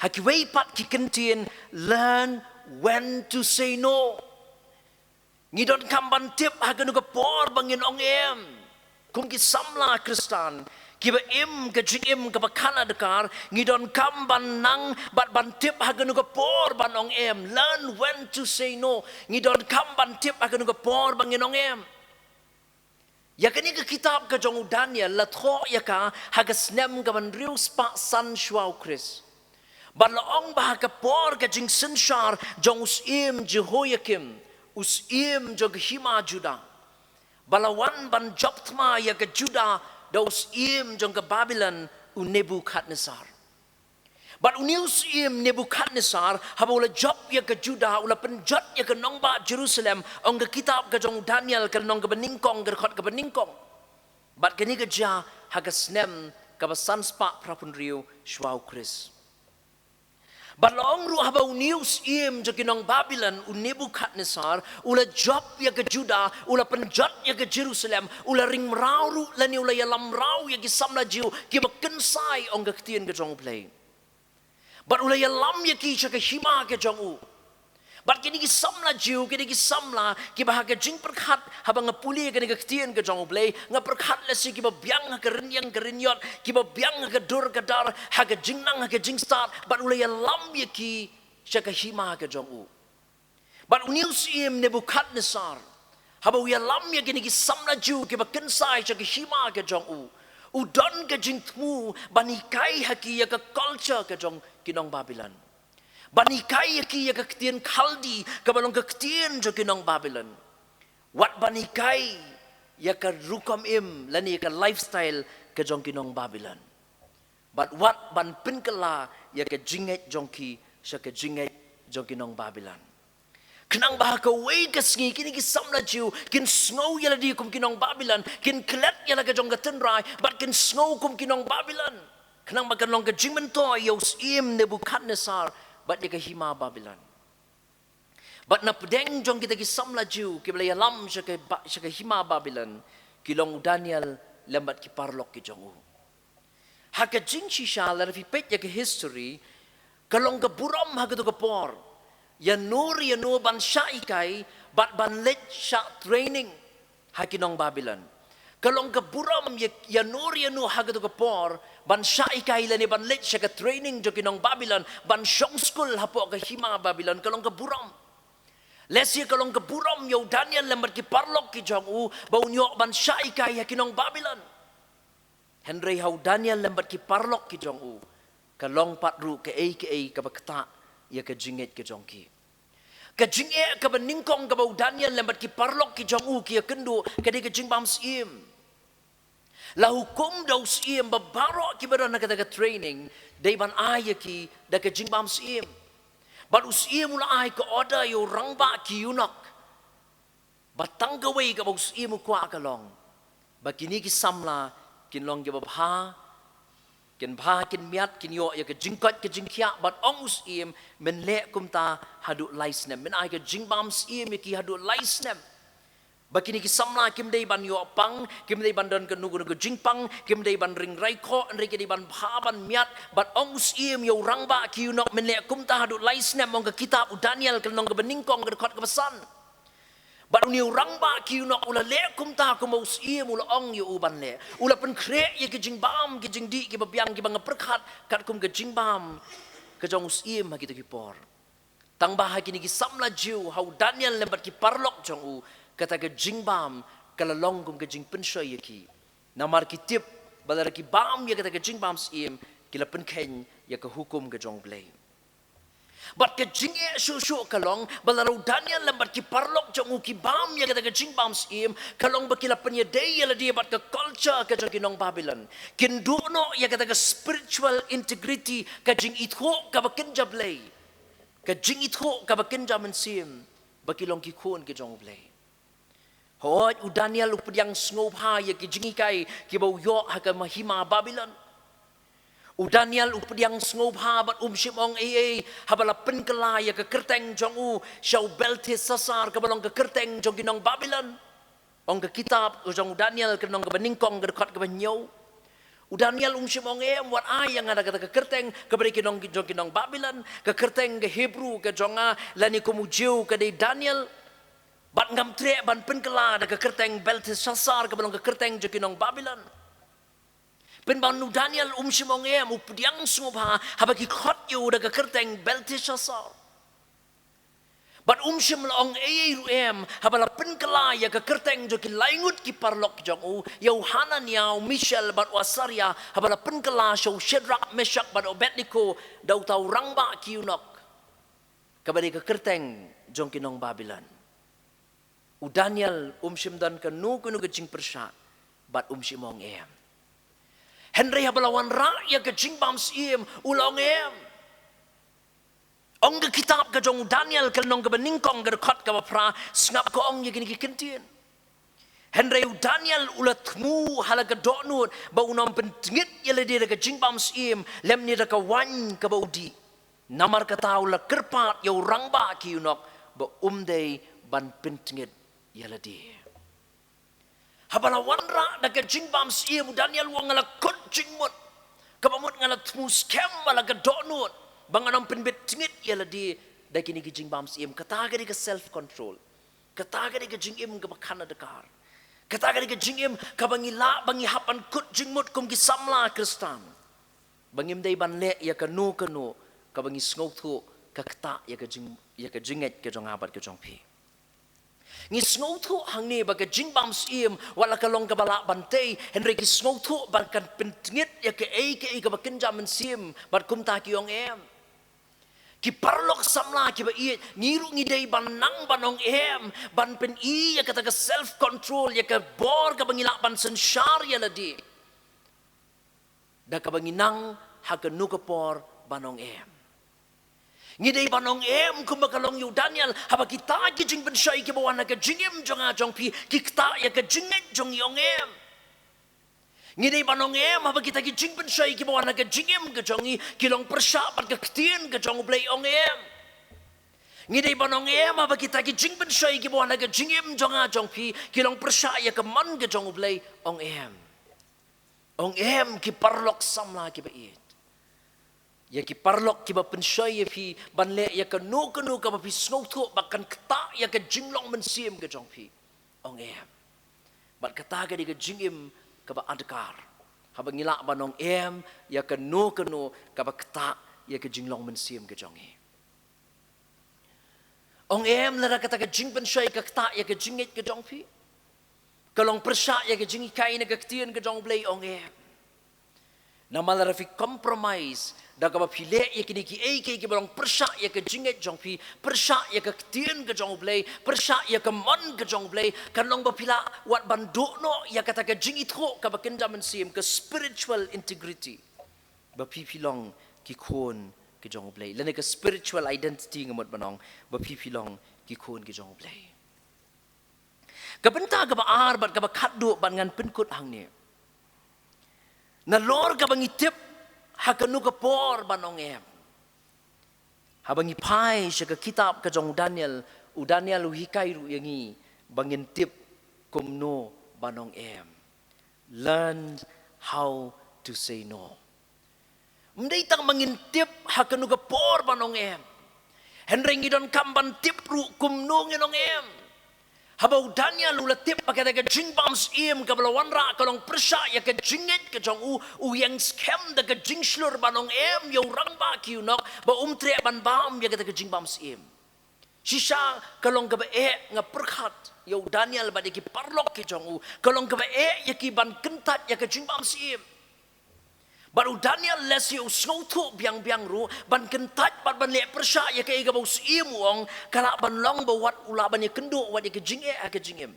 Ha kiwei pat ki kyntien, learn when to say no. Ngi donkam ban tip ha kano ka por ba ngin ong em. Kum ki samla Khristan kiba im ka jingim kaba khan adkar, ngi donkam ban nang bad ban tip ha kano ka por ban ong em. Learn when to say no. Ngi donkam ban tip ha kano ka por ba ngin ong em. Ïa kane ka kitab ka jong u Daniel la thoh ïa ka ha ka snem kaba hynriew spah san shuwa u Khrist. Bad la ong ba ha ka por ka jingsynshar jong u Syiem Jehoiakim, U syiem jong ka hima Judah ba la wan ban jop thma ïa ka Judah da u syiem jong ka Babilon, u Nebukhadnessar. Bad une u syiem Nebukhadnessar, haba u la jop ïa ka Judah, u la pynjot ïa ka nongbah Jerusalem, ong ka kitab ka jong u Daniel, ka lynnong kaba nyngkong, ka dkhot kaba nyngkong. Bad kane ka jia ha ka snem kaba san spah phra phew hynriew shwa u Khrist. Bad la ong ruh, haba une u syiem jong ki nong Babilon, u Nebukhadnessar, u la jop ïa ka Judah, u la pynjot ïa ka Jerusalem, u la ring mraw ruh lane u la ïalam mraw ïa ki samla Jiw kiba kynsai, ong ka ktien ka jong U Blei. Bad u la ïalam ïa ki sha ka hima ka jong u. Bad kine ki samla Jiw, kine ki samla kiba ha ka jingpyrkhat, haba nga pule kane ka ktien ka jong U Blei, nga pyrkhat lehse kiba biang ha ka rynïeng ka rynïot, kiba biang ha ka dur ka dar, ha ka jingnang ha ka jingstad, bad u la ïalam ïa ki sha ka hima ka jong u. Bad une u syiem Nebukhadnessar, haba u ïalam ïa kine ki samla Jiw kiba kynsai sha ka hima ka jong u, u don ka jingthmu ban hikai ha ki ïa ka culture ka jong ki nong Babilon. Ban hikai ïa ki ïa ka ktien Khaldi, kaba long ka ktien jong ki nong Babilon. Wat ban hikai ïa ka rukom im lane ïa ka lifestyle ka jong ki nong Babilon. Bad wat ban pynkylla ïa ka jingngeit jong ki sha ka jingngeit jong ki nong Babilon. Khnang ba ha kawei ka sngi kine ki samla Jiw kin sngew ïa lade kum ki nong Babilon, kin klet ïa la ka jong ka tynrai, bad kin sngew kum ki nong Babilon. Khnang ba kan long ka jingmyntoi ïa u syiem Nebukhadnessar bad ïa ka hima Babilon. Bad na pdeng jong kita ki samla Jiw kiba la ïalam sha ka ba-, sha ka hima Babilon, ki long u Daniel lem bad ki paralok ki jong u. Ha ka jingshisha, lada phi peit ïa ka history, ka long ka burom ha kato ka por ïano re ïano ban shah hikai bad ban leit shah training ha ki nong Babilon. Ka long ka burom ïa, ïano re ïano ha kato ka por ban shah hikai lane ban leit sha ka training jong ki nong Babilon, ban shong skul hapoh ka hima Babilon, ka long ka burom. Lehse ka long ka burom ïa u Daniel lem bad ki paralok ki jong u ba un ïoh ban shah hikai ha ki nong Babilon. Hynrei ha u Daniel lem bad ki paralok ki jong u, ka long pat ruh kaei kaei kaba ktah ïa ka jingngeit ka jong ki. Ka jingeh kaba nyngkong kaba u Daniel lem bad ki paralok ki jong u ki ïakynduh, ka dei ka jingbam syiem. La hukum da u syiem ba baroh kiba don ha kata ka training, dei ban ai ïa ki da ka jingbam syiem. Bad u syiem u la ai ka order ïa u rangbah ki eunuch, ba tang kawei kaba u syiem u kwah ka long ba kine ki samla kin long kiba bha, kin bha, kin miat, kin ïoh ïa ka jingkoit ka jingkhiah. Bad ong u syiem, men leh kumta haduh lai snem. Men ai ka jingbam syiem ïa ki haduh lai snem. Ba kine ki samla kim dei ban ïoh pang, kim dei ban don kano kano ka jingpang, kim dei ban ring raikhoh, hynrei ki dei ban bha ban miat. Bad ong u syiem ïa u rangbah ki eunuch, men leh kumta haduh lai snem, ong ka kitab u Daniel ka lynnong kaba nyngkong, ka dkhot kaba san. Bad une u rangbah ki eunuch u la leh kumta kumba u syiem u la ong ïa u ban leh. U la pynkhreh ïa ki jingbam, ki jingdih kiba biang kiba nga pyrkhat katkum ka jingbam ka jong u syiem ha kito ki por. Tang ba ha kine ki samla Jiw, ha u Daniel lem bad ki paralok jong u, kata ka jingbam ka la long kum ka jingpynshoi ïa ki. Namar ki tip ba lada ki bam ïa kata ka jingbam syiem, ki la pynkheiñ ïa ka hukum ka jong U Blei. Bad ka jingeh shuh shuh ka long ba lada u Daniel lem bad ki paralok jong u ki bam ïa kata ka jingbam syiem, ka long ba ki la pynïadei ïa lade bad ka culture ka jong ki nong Babilon. Kin duh noh ïa kata ka spiritual integrity, ka jingithuh kaba kynja Blei, ka jingithuh kaba kynja mynsiem, ba ki long ki khun ki jong U Blei. Hooid, u Daniel u pdiang sngewbha ïa ki jinghikai kiba u ïoh ha ka hima Babilon. U Daniel u pdiang sngewbha bad um shym ong ei ei haba la pynkylla ïa ka kyrteng jong u sha u Belteshassar, kaba long ka kyrteng jong ki nong Babilon. Ong ka kitab ka jong u Daniel ka lynnong kaba nyngkong, ka dkhot kaba hynñiew. U Daniel um shym ong, em, wat ai ïa nga da kata ka kyrteng kaba dei ki nong, jong ki nong Babilon, ka kyrteng ka Hebru ka jong nga lane kum u Jiw ka dei Daniel. Bad ngam treh ban pynkylla da ka kyrteng Belteshassar, kaba long ka kyrteng jong ki nong Babilon. Pynban u Daniel um shym ong, em, u pdiang sngewbha haba ki khot ïa u da ka kyrteng Belteshassar. Bad um shym la ong ei ei ruh, em, haba la pynkylla ïa ka kyrteng jong ki laingut ki paralok jong u, ïa u Hananiah, u Mishael bad u Azaria, haba la pynkylla sha u Shadrak, Meshak bad Abednego da uta u rangbah ki eunuch, kaba dei ka kyrteng jong ki nong Babilon. U Daniel um shym don kano kano ka jingpyrshah bad um shym ong em. Hynrei haba la wanrah ïa ka jingbam syiem, u la ong em. Ong ka kitab ka jong u Daniel ka lynnong kaba nyngkong ka dkhot kaba phra, sngap ka ong ïa kine ki kyntien. Hynrei u Daniel u la thmu ha la ka dohnud ba un ym pyntngit ïa lade da ka jingbam syiem lymne da ka waiñ kaba u dih. Namar kata u la kyrpad ïa u rangbah ki ïunok ba um dei ban pyntngit ïa lade. Haba la wanrah da ka jingbam syiem, u Daniel u ong, nga la kut jingmut, kaba mut nga la thmu skhem ha la ka dohnud ba ngan ym pynbit tngit ïa lade da kine ki jingbam syiem. Kata ka dei ka self control. Kata ka dei ka jingim kaba kham adkar. Kata ka dei ka jingim kaba ngi lah ba ngi hap ban kut jingmut kum ki samla Khristan, ba ngim dei ban leh ïa kano kano kaba ngi sngewthuh ka ktah ïa ka jing, ïa ka jingngeit ka jong nga bad ka jong phi. Ngi sngewthuh hangne ba ka jingbam syiem, wat la ka long kaba lah ban tei, hynrei ki sngewthuh ba kan pyntngit ïa kaei kaei kaba kynja mynsiem, bad kumta ki ong em. Ki paralok samla kiba ïeit, ngi ruh ngi dei ban nang ban ong em, ban pyni ïa kata ka self control, ïa ka bor kaba ngi lah ban synshar ïa lade da kaba ngi nang ha kano ka por ban ong em. Ngi dei ban ong em kumba ka long ïa u Daniel, haba kita ki jingpynshoi kiba wan ha ka jingim jong nga jong phi ki ktah ïa ka jingngeit jong ngi, ong em. Ngi dei ban ong em haba kita ki jingpynshoi kiba wan ha ka jingim ka jong ngi ki long pyrshah bad ka ktien ka jong U Blei, ong em. Ngi dei ban ong em haba kita ki jingpynshoi kiba wan ha ka jingim jong nga jong phi ki long pyrshah ïa ka mon ka jong U Blei, ong em. Ong em, ki paralok samla kiba ïeit. Ïa ki paralok kiba pynshoi ïa phi ban leh ïa kano kano kaba phi sngewthuh ba kan ktah ïa ka jinglong mynsiem ka jong phi, ong em. Bad kata ka dei ka jingim kaba adkar, haba ngi lah ban ong em ïa kano kano kaba ktah ïa ka jinglong mynsiem ka jong ngi. Ong em, lada kata ka jingpynshoi ka ktah ïa ka jingngeit ka jong phi, ka long pyrshah ïa ka jinghikai na ka ktien ka jong U Blei, ong em. Namar lada phi compromise da kaba phi leh ïa kine kiei kiei kiba long pyrshah ïa ka jingngeit jong phi, pyrshah ïa ka ktien ka jong U Blei, pyrshah ïa ka mon ka jong U Blei, kan long ba phi la wad ban duh noh ïa kata ka jingithuh kaba kynja mynsiem, ka spiritual integrity, ba phi phi long ki khun ki jong U Blei, lane ka spiritual identity nga mut ban ong, ba phi phi long ki khun ki jong U Blei. Ka bynta kaba ar bad kaba khatduh bad ngan pynkut hangne. Nalor kaba ngi tip ha kano ka por ban ong em, haba ngi phai sha ka kitab ka jong u Daniel, u Daniel u hikai ruh ïa ngi ba ngin tip kumno ban ong em. Learn how to say no. Ym dei tang ba ngin tip ha kano ka por ban ong em, hynrei ngi donkam ban tip ruh kumno ngin ong em. Haba u Daniel u la tip ba kata ka jingbam syiem kaba la wanrah ka long pyrshah ïa ka jingngeit ka jong u, u ïeng skhem da ka jingshlur ban ong em ïa u rangbah ki ïunok ba um treh ban bam ïa kata ka jingbam syiem. Shisha ka long kaba eh, nga pyrkhat ïa u Daniel bad ïa ki paralok ki jong u, ka long kaba eh ïa ki ban kyntait ïa ka jingbam syiem. Bad u Daniel lehse u sngewthuh biang biang ruh, ban kyntait bad ban leh pyrshah ïa kaei kaba u syiem u ong, ka lah ban long ba wat u lah ban ïakynduh wat ïa ka jingeh ha ka jingim.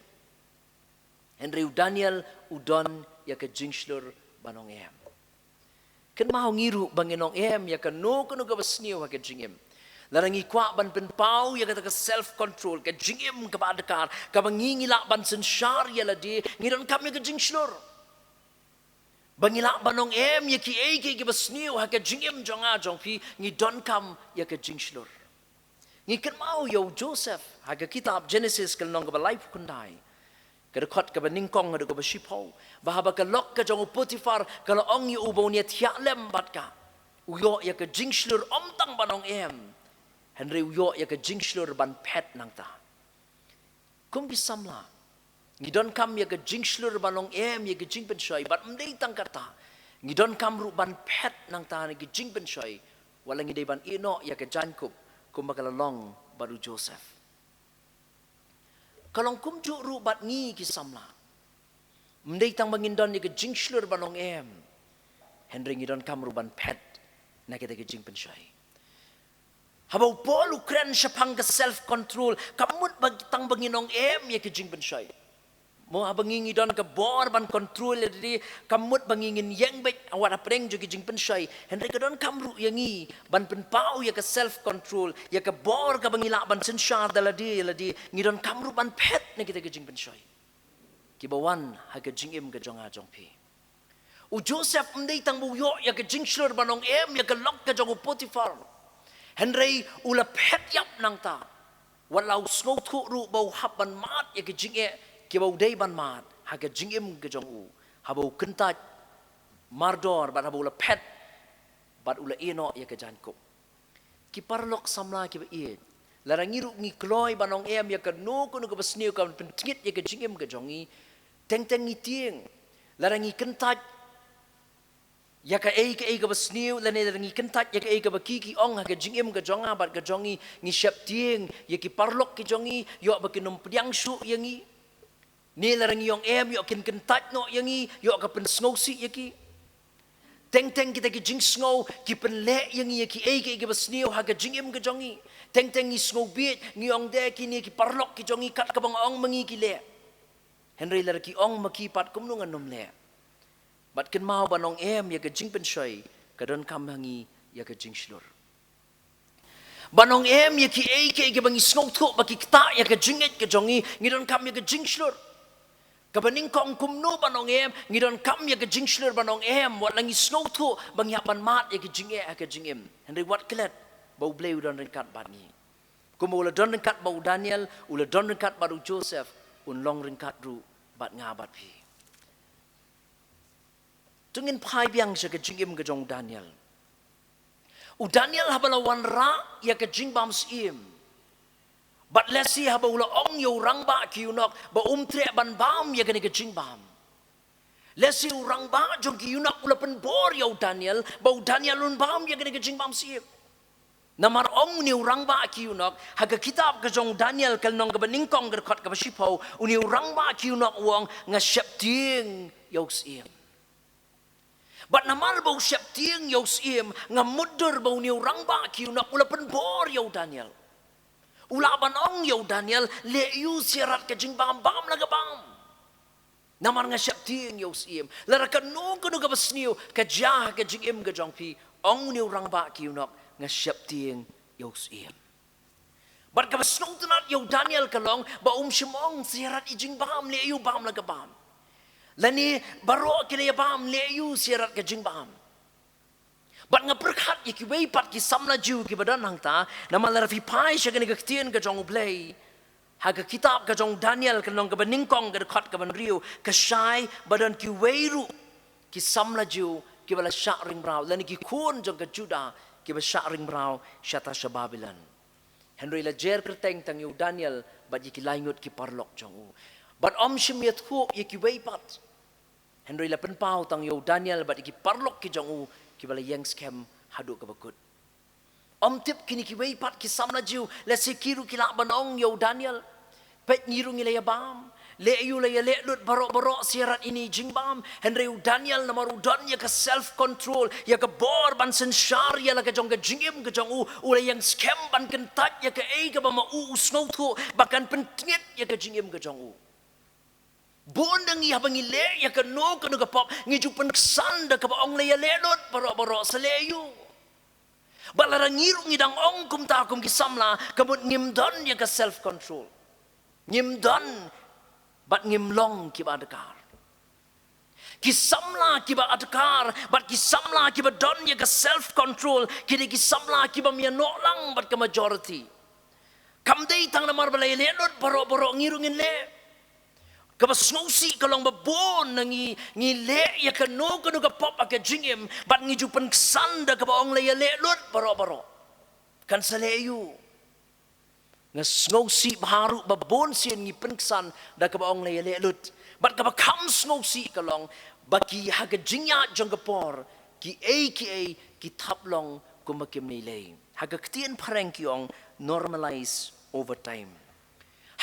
Hynrei u Daniel u don ïa ka jingshlur ban ong em. Kynmaw, ngi ruh ba ngin ong em ïa kano kano kaba sniew ha ka jingim, lada ngi kwah ban pynpaw ïa kata ka self control, ka jingim kaba adkar, kaba ngi ngi lah ban synshar ïa lade, ngi donkam ïa ka jingshlur. Ba ngi lah ban ong em ïa kiei kiei kiba sniew ha ka jingim jong nga jong phi, ngi donkam ïa ka jingshlur. Ngi kynmaw ïa u Joseph ha ka kitab Genesis ka lynnong kaba laiphew khyndai, ka dkhot kaba nyngkong haduh kaba shiphew, ba haba ka lok ka jong u Potiphar ka la ong ïa u ba un ïa thiah lem bad ka, u ïoh ïa ka jingshlur ym tang ban ong em, hynrei u ïoh ïa ka jingshlur ban phet nangta. Kum ki samla, ngi donkam ïa ka jingshlur ban ong em ïa ka jingpynshoi, bad ym dei tang kata, ngi donkam ruh ban phet nangta na ka jingpynshoi, wat la ngi dei ban ïeh noh ïa ka jaiñkup kumba ka la long bad u Joseph. Ka long kumjuh ruh bad ngi ki samla. Ym dei tang ba ngin don ïa ka jingshlur ban ong em, hynrei ngi donkam ruh ban phet na kata ka jingpynshoi. Haba u Paul u kren shaphang ka self control, kam mut ba tang ba ngin ong em ïa ka jingpynshoi. Mo haba ngi ngi don ka bor ban control ïa lade, kam mut ba ngi ngin ïeng beit wat hapdeng jong ki jingpynshoi. Hynrei ka donkam ruh ïa ngi ban pynpaw ïa ka self control, ïa ka bor kaba ngi lah ban synshar da lade ïa lade, ngi donkam ruh ban phet na kita ki jingpynshoi kiba wan ha ka jingim ka jong nga jong phi. U Joseph ym dei tang ba u ïoh ïa ka jingshlur ban ong em ïa ka lok ka jong u Potiphar. Hynrei u la phet ïap nangta. Wat la u sngewthuh ruh ba u hap ban mad ïa ka jingeh kiba u dei ban mad ha ka jingim ka jong u. Haba u kyntait mardor bad haba u la phet bad u la ïehnoh ïa ka jaiñkup. Ki paralok samla kiba ïeit, lada ngi ruh ngi kloi ban ong em ïa kano kano kaba sniew kaban pyntngit ïa ka jingim ka jong ngi, teng teng ngi tieng. Lada ngi kyntait ïa kaei kaei kaba sniew, lane lada ngi kyntait ïa kaei kaba ki ki ong ha ka jingim ka jong nga bad ka jong ngi, ngi sheptieng ïa ki paralok ki jong ngi, ïoh ba kin ym pdiang shuh ïa ngi. Ne lada ngi ong em, ïoh kin kyntait noh ïa ngi, ïoh ka pynsngewsih ïa ki. Teng teng kita ki jingsngew ki pynleh ïa ngi ïa kiei kiei kiba sniew ha ka jingim ka jong ngi. Teng teng ngi sngew bieit, ngi ong de kine ki paralok ki jong ngi kat kaba nga ong ma ngi ki leh. Hynrei lada ki ong ma ki pat kumno ngan ym leh. Bad kynmaw ban ong em ïa ka jingpynshoi ka donkam ha ngi ïa ka jingshlur. Ban ong em ïa kiei kiei kiba ngi sngewthuh ba ki ktah ïa ka jingngeit ka jong ngi, ngi donkam ïa ka jingshlur. Kaba nyngkong kumno ban ong em, ngi donkam ïa ka jingshlur ban ong em, wat la ngi sngewthuh ba ngi hap ban mad ïa ka jingeh ha ka jingim. Hynrei wat klet ba U Blei u don ryngkat bad ngi. Kumba u la don ryngkat bad u Daniel, u la don ryngkat bad u Joseph, un long ryngkat ruh bad nga bad phi. To ngin phai biang sha ka jingim ka jong u Daniel. U Daniel haba la wanrah ïa ka jingbam syiem, bad lehse haba u la ong ïa u rangbah ki ïunok ba um treh ban bam ïa kane ka jingbam, lehse u rangbah jong ki ïunok u la pynbor ïa u Daniel ba u Daniel un bam ïa kane ka jingbam syiem. Namar ong une u rangbah ki ïunok ha ka kitab ka jong u Daniel ka lynnong kaba nyngkong ka dkhot kaba shiphew, une u rangbah ki ïunok u ong, nga sheptieng ïa u syiem. Bad namar ba u sheptieng ïa u syiem, nga mutdur ba une u rangbah ki ïunok u la pynbor ïa u Daniel. U lah ban ong ïa u Daniel, leh ïa u syiar rat ka jingbam, bam la ka bam. Namar nga sheptieng ïa u syiem. Lada kano kano kaba sniew ka jia ha ka jingim ka jong phi, ong une u rangbah ki ïunok, nga sheptieng ïa u syiem. Bad kaba sngewtynnat ïa u Daniel ka long ba um shym ong syiar rat i jingbam, leh ïa u bam la ka bam. Lane baroh ki la ïa bam, leh ïa u syiar rat ka jingbam. Bad nga pyrkhat ïa kiwei pat ki samla Jiw kiba don hangta, namar lada phi phai sha kane ka ktien ka jong U Blei ha ka kitab ka jong u Daniel ka lynnong kaba nyngkong ka dkhot kaba hynriew, ka shai ba don kiwei ruh ki samla Jiw kiba la shah ring mraw, lane ki khun jong ka Judah kiba shah ring mraw shata sha Babilon. Hynrei la jer kyrteng tang ïa u Daniel bad ïa ki laingut ki paralok jong u. Bad ym shym ïathuh ïa kiwei pat. Hynrei la pynpaw tang ïa u Daniel bad ïa ki paralok ki jong u kiba la ïeng skhem haduh kaba kut. Ym tip kine kiwei pat ki samla Jiw, lehse ki ruh ki lah ban ong ïa u Daniel, peit ngi ruh ngi la ïa bam, leh ïa u la ïa leh lut baroh baroh syiar rat ine i jingbam. Hynrei u Daniel namar u don ïa ka self control, ïa ka bor ban synshar ïa la ka jong ka jingim ka jong u, u la ïeng skhem ban kyntait ïa kaei kaba ma u u sngewthuh ba kan pyntngit ïa ka jingim ka jong u. Bun na ngi haba ngi leh ïa kano kano ka pop, ngi ju pynksan da kaba ong la ïa leh lut baroh baroh, sa leh ïa u. Bad lada ngi ruh ngi dang ong kumta kum ki samla, ka mut ngim don ïa ka self control. Ngim don bad ngim long kiba adkar. Ki samla kiba adkar bad ki samla kiba don ïa ka self control ki dei ki samla kiba ym ïanoh lang bad ka majority. Kam dei tang namar ba la ïa leh lut baroh baroh ngi ruh ngin leh. Kaba sngewsih ka long ba bun na ngi, ngi leh ïa kano kano ka pop ha ka jingim bad ngi ju pynksan da kaba ong la ïa leh lut baroh baroh. Kan sa leh ïa u. Nga sngewsih bha ruh ba bun sien ngi pynksan da kaba ong la ïa leh lut. Bad kaba kham sngewsih ka long ba ki ha ka jingïaid jong ka por kiei kiei ki thap long kumba kim nang lei. Ha ka ktien phareng ki ong normalize over time.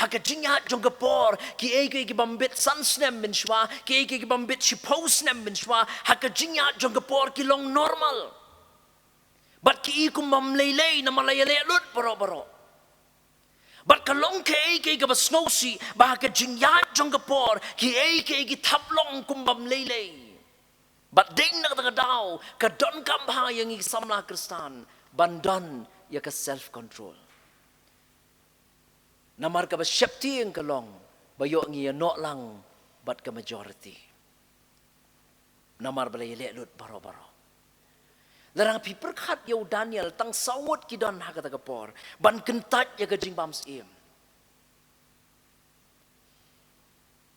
Ha ka jingïaid jong ka por kiei kiei ki bym bit san snem mynshuwa, kiei kiei ki bym bit shiphew snem mynshuwa, ha ka jingïaid jong ka por ki long normal. Bad ki i kum bym lei lei namar la ïaleh lut baroh baroh. Bad ka long kaei kaei kaba sngewsih ba ha ka jingïaid jong ka por kiei kiei ki thap long kum bym lei lei. Bad dei na kata ka daw ka donkam bha ïa ngi samla Khristan ban don ïa ka self control. Namar kaba sheptieng ka long ba ïoh ngi ïa noh lang bad ka majority. Namar ba la ïaleh lut baroh baroh. Lada phi pyrkhat ïa u Daniel, tang saw ngut ki don ha kata ka por ban kyntait ïa ka jingbam syiem.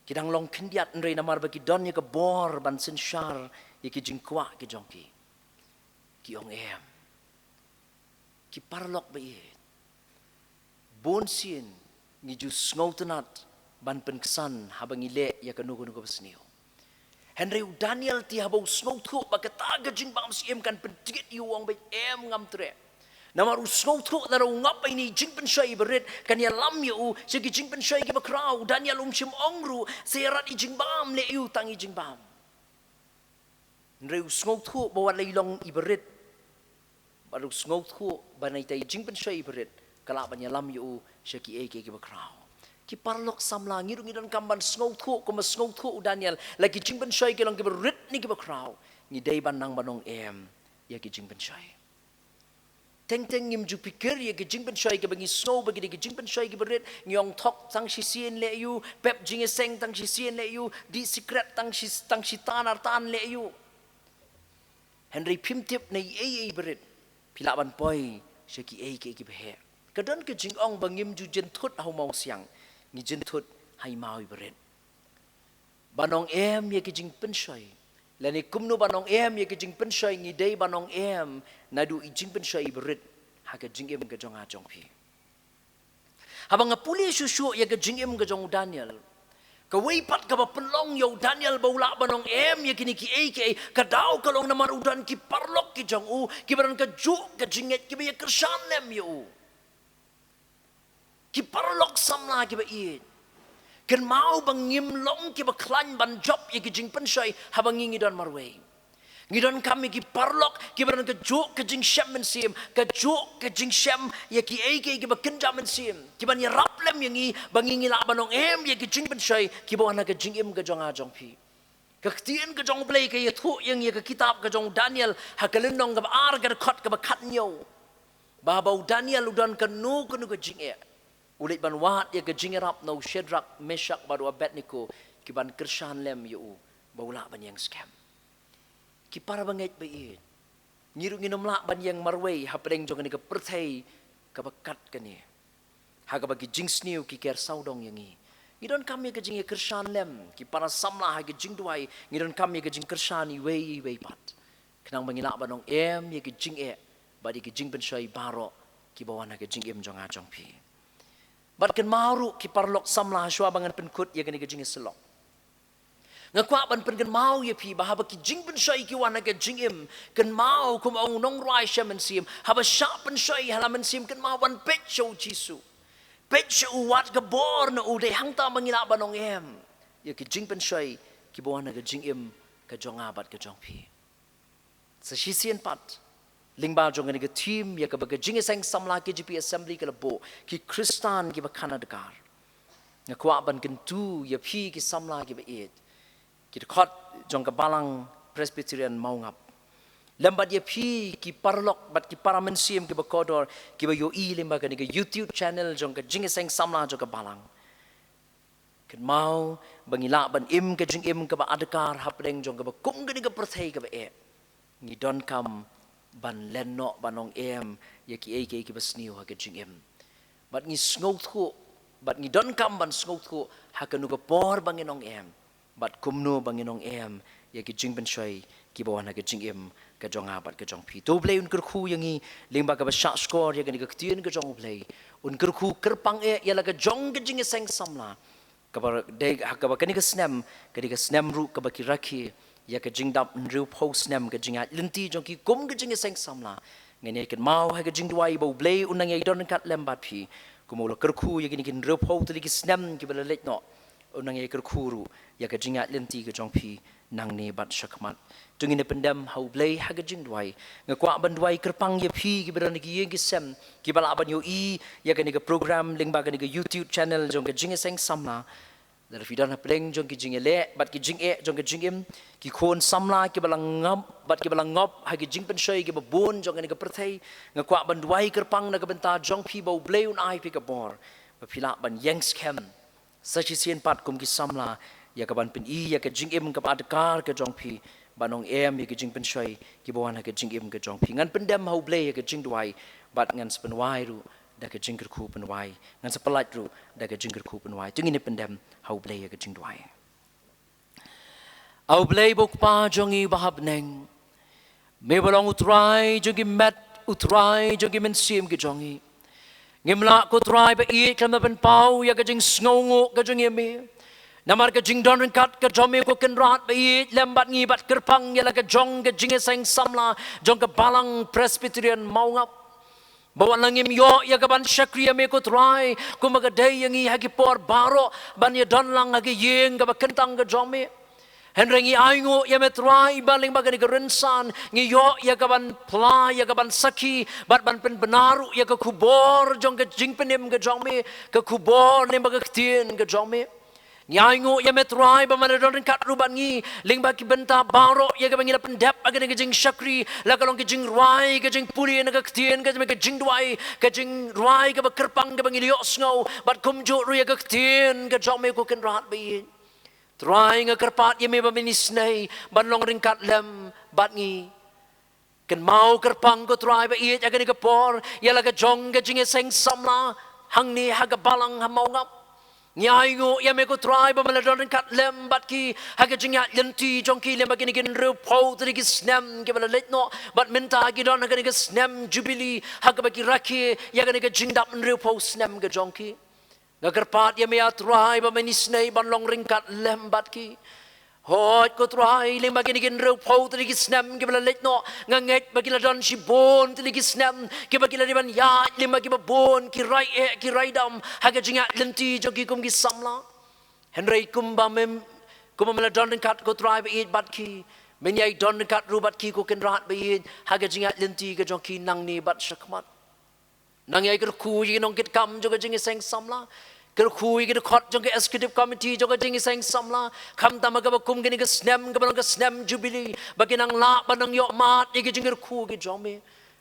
Ki dang long khyndiat hynrei namar ba ki don ïa ka bor ban synshar ïa ki jingkwah ki jong ki, ki ong em. Ki paralok ba ïeit, bun sien ngi ju sngewtynnat ban pynksan haba ngi leh ïa kano kano kaba sniew. Hynrei u Daniel te haba u sngewthuh ba kata ka jingbam syiem kan pynthied ïa u, u ong beit em, ngam treh. Namar u sngewthuh lada u ngop ïa ine i jingpynshoi iba rit kan ïalam ïa u sha ki jingpynshoi kiba khraw. U Daniel um shym ong ruh sa ïarat i jingbam, leh ïa u tang i jingbam. Hynrei u sngewthuh ba wat la i long iba rit, bad u sngewthuh ba na ita i jingpynshoi iba rit ka lah ban ïalam ïa u sha kiei kiei kiba khraw. Ki paralok samla, ngi ruh ngi donkam ban sngewthuh kumba sngewthuh u Daniel, la ki jingpynshoi ki long kiba rit ne kiba khraw, ngi dei ban nang ban ong em ïa ki jingpynshoi. Teng teng ngim ju pyrkhat ïa ki jingpynshoi kiba ngi sngew ba ki dei ki jingpynshoi kiba rit, ngi ong thok tang shisien, leh ïa u, pep jingïaseng tang shisien, leh ïa u, dih sikret tang shi, tang shitan artan, leh ïa u. Hynrei phim tip na ei ei ba rit phi lah ban poi sha kiei kiei kiba heh. Ka don ka jingong ba ngim ju jynthut ha u mawsiang, ngi jynthut ha i maw iba rit. Ban ong em ïa ki jingpynshoi, lane kumno ban ong em ïa ki jingpynshoi, ngi dei ban ong em naduh i jingpynshoi iba rit ha ka jingim ka jong nga jong phi. Haba nga pule shuh shuh ïa ka jingim ka jong u Daniel, kawei pat kaba pynlong ïa u Daniel ba u lah ban ong em ïa kine kiei kiei, ka daw ka long namar u don ki paralok ki jong u kiba don kajuh ka jingngeit, kiba ïa kyrshan lem ïa u. Ki paralok samla kiba ïeit, kynmaw ba ngim long kiba khlaiñ ban jop ïa ki jingpynshoi haba ngi ngi don marwei. Ngi donkam ïa ki paralok kiba don kajuh ka jingshem mynsiem, kajuh ka jingshem ïa kiei kiei kiba kynja mynsiem, kiban ïarap lem ïa ngi ba ngi ngi lah ban ong em ïa ki jingpynshoi kiba wan ha ka jingim ka jong nga jong phi. Ka ktien ka jong u Blei ka ïathuh ïa ngi ha ka kitab ka jong u Daniel ha ka lynnong kaba ar, ka dkhot kaba khathynñiew, ba haba u Daniel u don kano kano ka jingeh, u leit ban wad ïa ka jingïarap na u Shadrak, Meshak bad u Abednego, kiban kyrshan lem ïa u ba u lah ban ïeng skhem. Ki para bangeit ba ïeit, ngi ruh ngin ym lah ban ïeng marwei hapdeng jong kane ka pyrthei kaba kat kane, ha kaba ki jingsniew ki ker sawdong ïa ngi. Ngi donkam ïa ka jingïakyrshan lem, ki para samla, ha ka jingduwai ngi donkam ïa ka jingkyrshan iwei iwei pat, khnang ba ngi lah ban ong em ïa ki jingeh bad ïa ki jingpynshoi baroh kiba wan ha ka jingim jong nga jong phi. Bad kynmaw ruh ki paralok samla, shuwa ba ngan pynkut ïa kane ka jingïasyllok, nga kwah ban pynkynmaw ïa phi ba haba ki jingpynshoi ki wan ha ka jingim, kynmaw kum u nongrwai shem mynsiem, haba shah pynshoi ha la mynsiem, kynmaw ban peit sha u Jisu. Peit sha u, wad ka bor na u, dei hangta ba ngi lah ban ong em ïa ki jingpynshoi kiba wan ha ka jingim ka jong nga bad ka jong phi. Sa shisien pat, lyngba jong kane ka theme ïa kaba ka Jingïaseng Samla K J P Assembly ka la buh, ki Khristan kiba khana dkar, nga kwah ban kyntu ïa phi ki samla kiba ïeit, ki dkhot jong ka Balang Presbyterian Mawngap, lem bad ïa phi ki paralok bad ki para mynsiem kiba kordor kiba ïohi lyngba kane ka YouTube channel jong ka Jingïaseng Samla jong ka Balang. Kynmaw ba ngi lah ban im ka jingim kaba adkar hapdeng jong kaba kum kane ka pyrthei kaba eh. Ngi donkam ban len noh ban ong em ïa kiei kiei kiba sniew ha ka jingim. Bad ngi sngewthuh, bad ngi donkam ban sngewthuh ha kano ka por ba ngin ong em, bad kumno ba ngin ong em ïa ki jingpynshoi kiba wan ha ka jingim ka jong nga bad ka jong phi. To U Blei un kyrkhu ïa ngi lyngba kaba shah shkor ïa kane ka ktien ka jong U Blei. Un kyrkhu kyrpang eh ïa la ka jong ka Jingïaseng Samla, kaba dei ha kaba kane ka snem, kane ka snem ruh kaba ki rakhe ïa ka jingdap hynriewphew snem ka jingïaid lynti jong ki kum ka Jingïaseng Samla. Ngan ïa kynmaw ha ka jingduwai ba U Blei un nang ïai don ryngkat lem bad phi, kumba u la kyrkhu ïa kine ki hynriewphew tylli ki snem kiba la leit noh, un nang ïai kyrkhu ruh ïa ka jingïaid lynti ka jong phi nangne bad shakhmat. To ngin ïa pyndem ha U Blei ha ka jingduwai. Nga kwah ban duwai kyrpang ïa phi kiba don ha ki ïing ki sem, kiba lah ban ïohi ïa kane ka program lyngba kane ka YouTube channel jong ka Jingïaseng Samla. Lada phi don hapdeng jong ki jingïaleh bad ki jingeh jong ka jingim, ki khun samla kiba la ngop bad kiba la ngop ha ki jingpynshoi kiba bun jong kane ka pyrthei, nga kwah ban duwai kyrpang na ka bynta jong phi ba U Blei un ai phi ka bor ba phi lah ban ïeng skhem sa shisien pat kum ki samla ïa kaban pyni ïa ka jingim kaba adkar ka jong phi, ban ong em ïa ka jingpynshoi kiba wan ha ka jingim ka jong phi. Ngan pyndem ha U Blei ïa ka jingduwai bad ngan sa pynwai ruh da ka jingkyrkhu pynwai, ngan sa pyllait ruh da ka jingkyrkhu pynwai. To ngin ïa pyndem ha U Blei ïa ka jingduwai. A U Blei ba U Kpa jong ngi ba ha bneng, me ba long U Trai jong ki met, U Trai jong ki mynsiem ki jong ngi. Ngim lah ko Trai ba ïeit khlem da pynpaw ïa ka jingsngewnguh ka jong ngi ïa me. Namar ka jingdon ryngkat ka jong me ko Kynrad ba ïeit lem bad ngi bad kyrpang ïa la ka jong ka Jingïaseng Samla jong ka Balang Presbyterian Mawngap. Ba wat la ngim ïoh ïa kaban shakri ïa me ko Trai, kumba ka dei ïa ngi ha ki por baroh ban ïa don lang ha ka ïing kaba kyntang ka jong me. Hynrei ngi ainguh ïa me Trai ba lyngba kane ka rynsan ngi ïoh ïa kaban phla, ïa kaban sakhi bad ban pynbna ruh ïa ka khubor jong ka jingpynim ka jong me, ka khubor lyngba ka ktien ka jong me. Ngi ainguh ïa me Trai ba me la don ryngkat ruh bad ngi lyngba ki bynta baroh ïa kaba ngi la pyndep ha kane ka jingshakri, la ka long ka jingrwai ka jingpule na ka ktien ka jong me, ka jingduwai, ka jingrwai kaba kyrpang kaba ngi la ïohsngew, bad kumjuh ruh ïa ka ktien ka jong me ko Kynrad ba ïeit. Trai nga kyrpad ïa me ba men isynei ban long ryngkat lem bad ngi. Kynmaw kyrpang ko Trai ba ïeit ha kane ka por ïa la ka jong ka Jingïaseng Samla hangne ha ka Balang ha Mawngap. Ngi ainguh ïa me ko Trai ba me la don ryngkat lem bad ki ha ka jingïaid lynti jong ki lyngba kine ki hynriewphew tylli ki snem kiba la leit noh bad mynta ki don ha kane ka snem Jubili ha kaba ki rakhe ïa kane ka jingdap hynriewphew snem ka jong ki. Nga kyrpad ïa me a Trai ba men isynei ban long ryngkat lem bad ki. Hooid ko Trai, lyngba kine ki hynriewphew tylli ki snem kiba la leit noh, nga ngeit ba ki la don shibun tylli ki snem kiba ki la dei ban ïaid lyngba kiba bun ki rai eh ki rai dam ha ka jingïaid lynti jong ki kum ki samla. Hynrei kumba me, kumba me la don ryngkat ko Trai ba ïeit bad ki, men ïai don ryngkat ruh bad ki ko Kynrad ba ïeit ha ka jingïaid lynti ka jong ki nangne bad shakhmat. Nang ïai kyrkhu ïa ki nongkitkam jong ka Jingïaseng Samla, kyrkhu ïa ki dkhot jong ka Executive Committee jong ka Jingïaseng Samla, khamtam ha kaba kum kane ka snem kaba long ka snem Jubili, ba kin nang lah ban nang ïoh mad ïa ki jingkyrkhu ki jong me.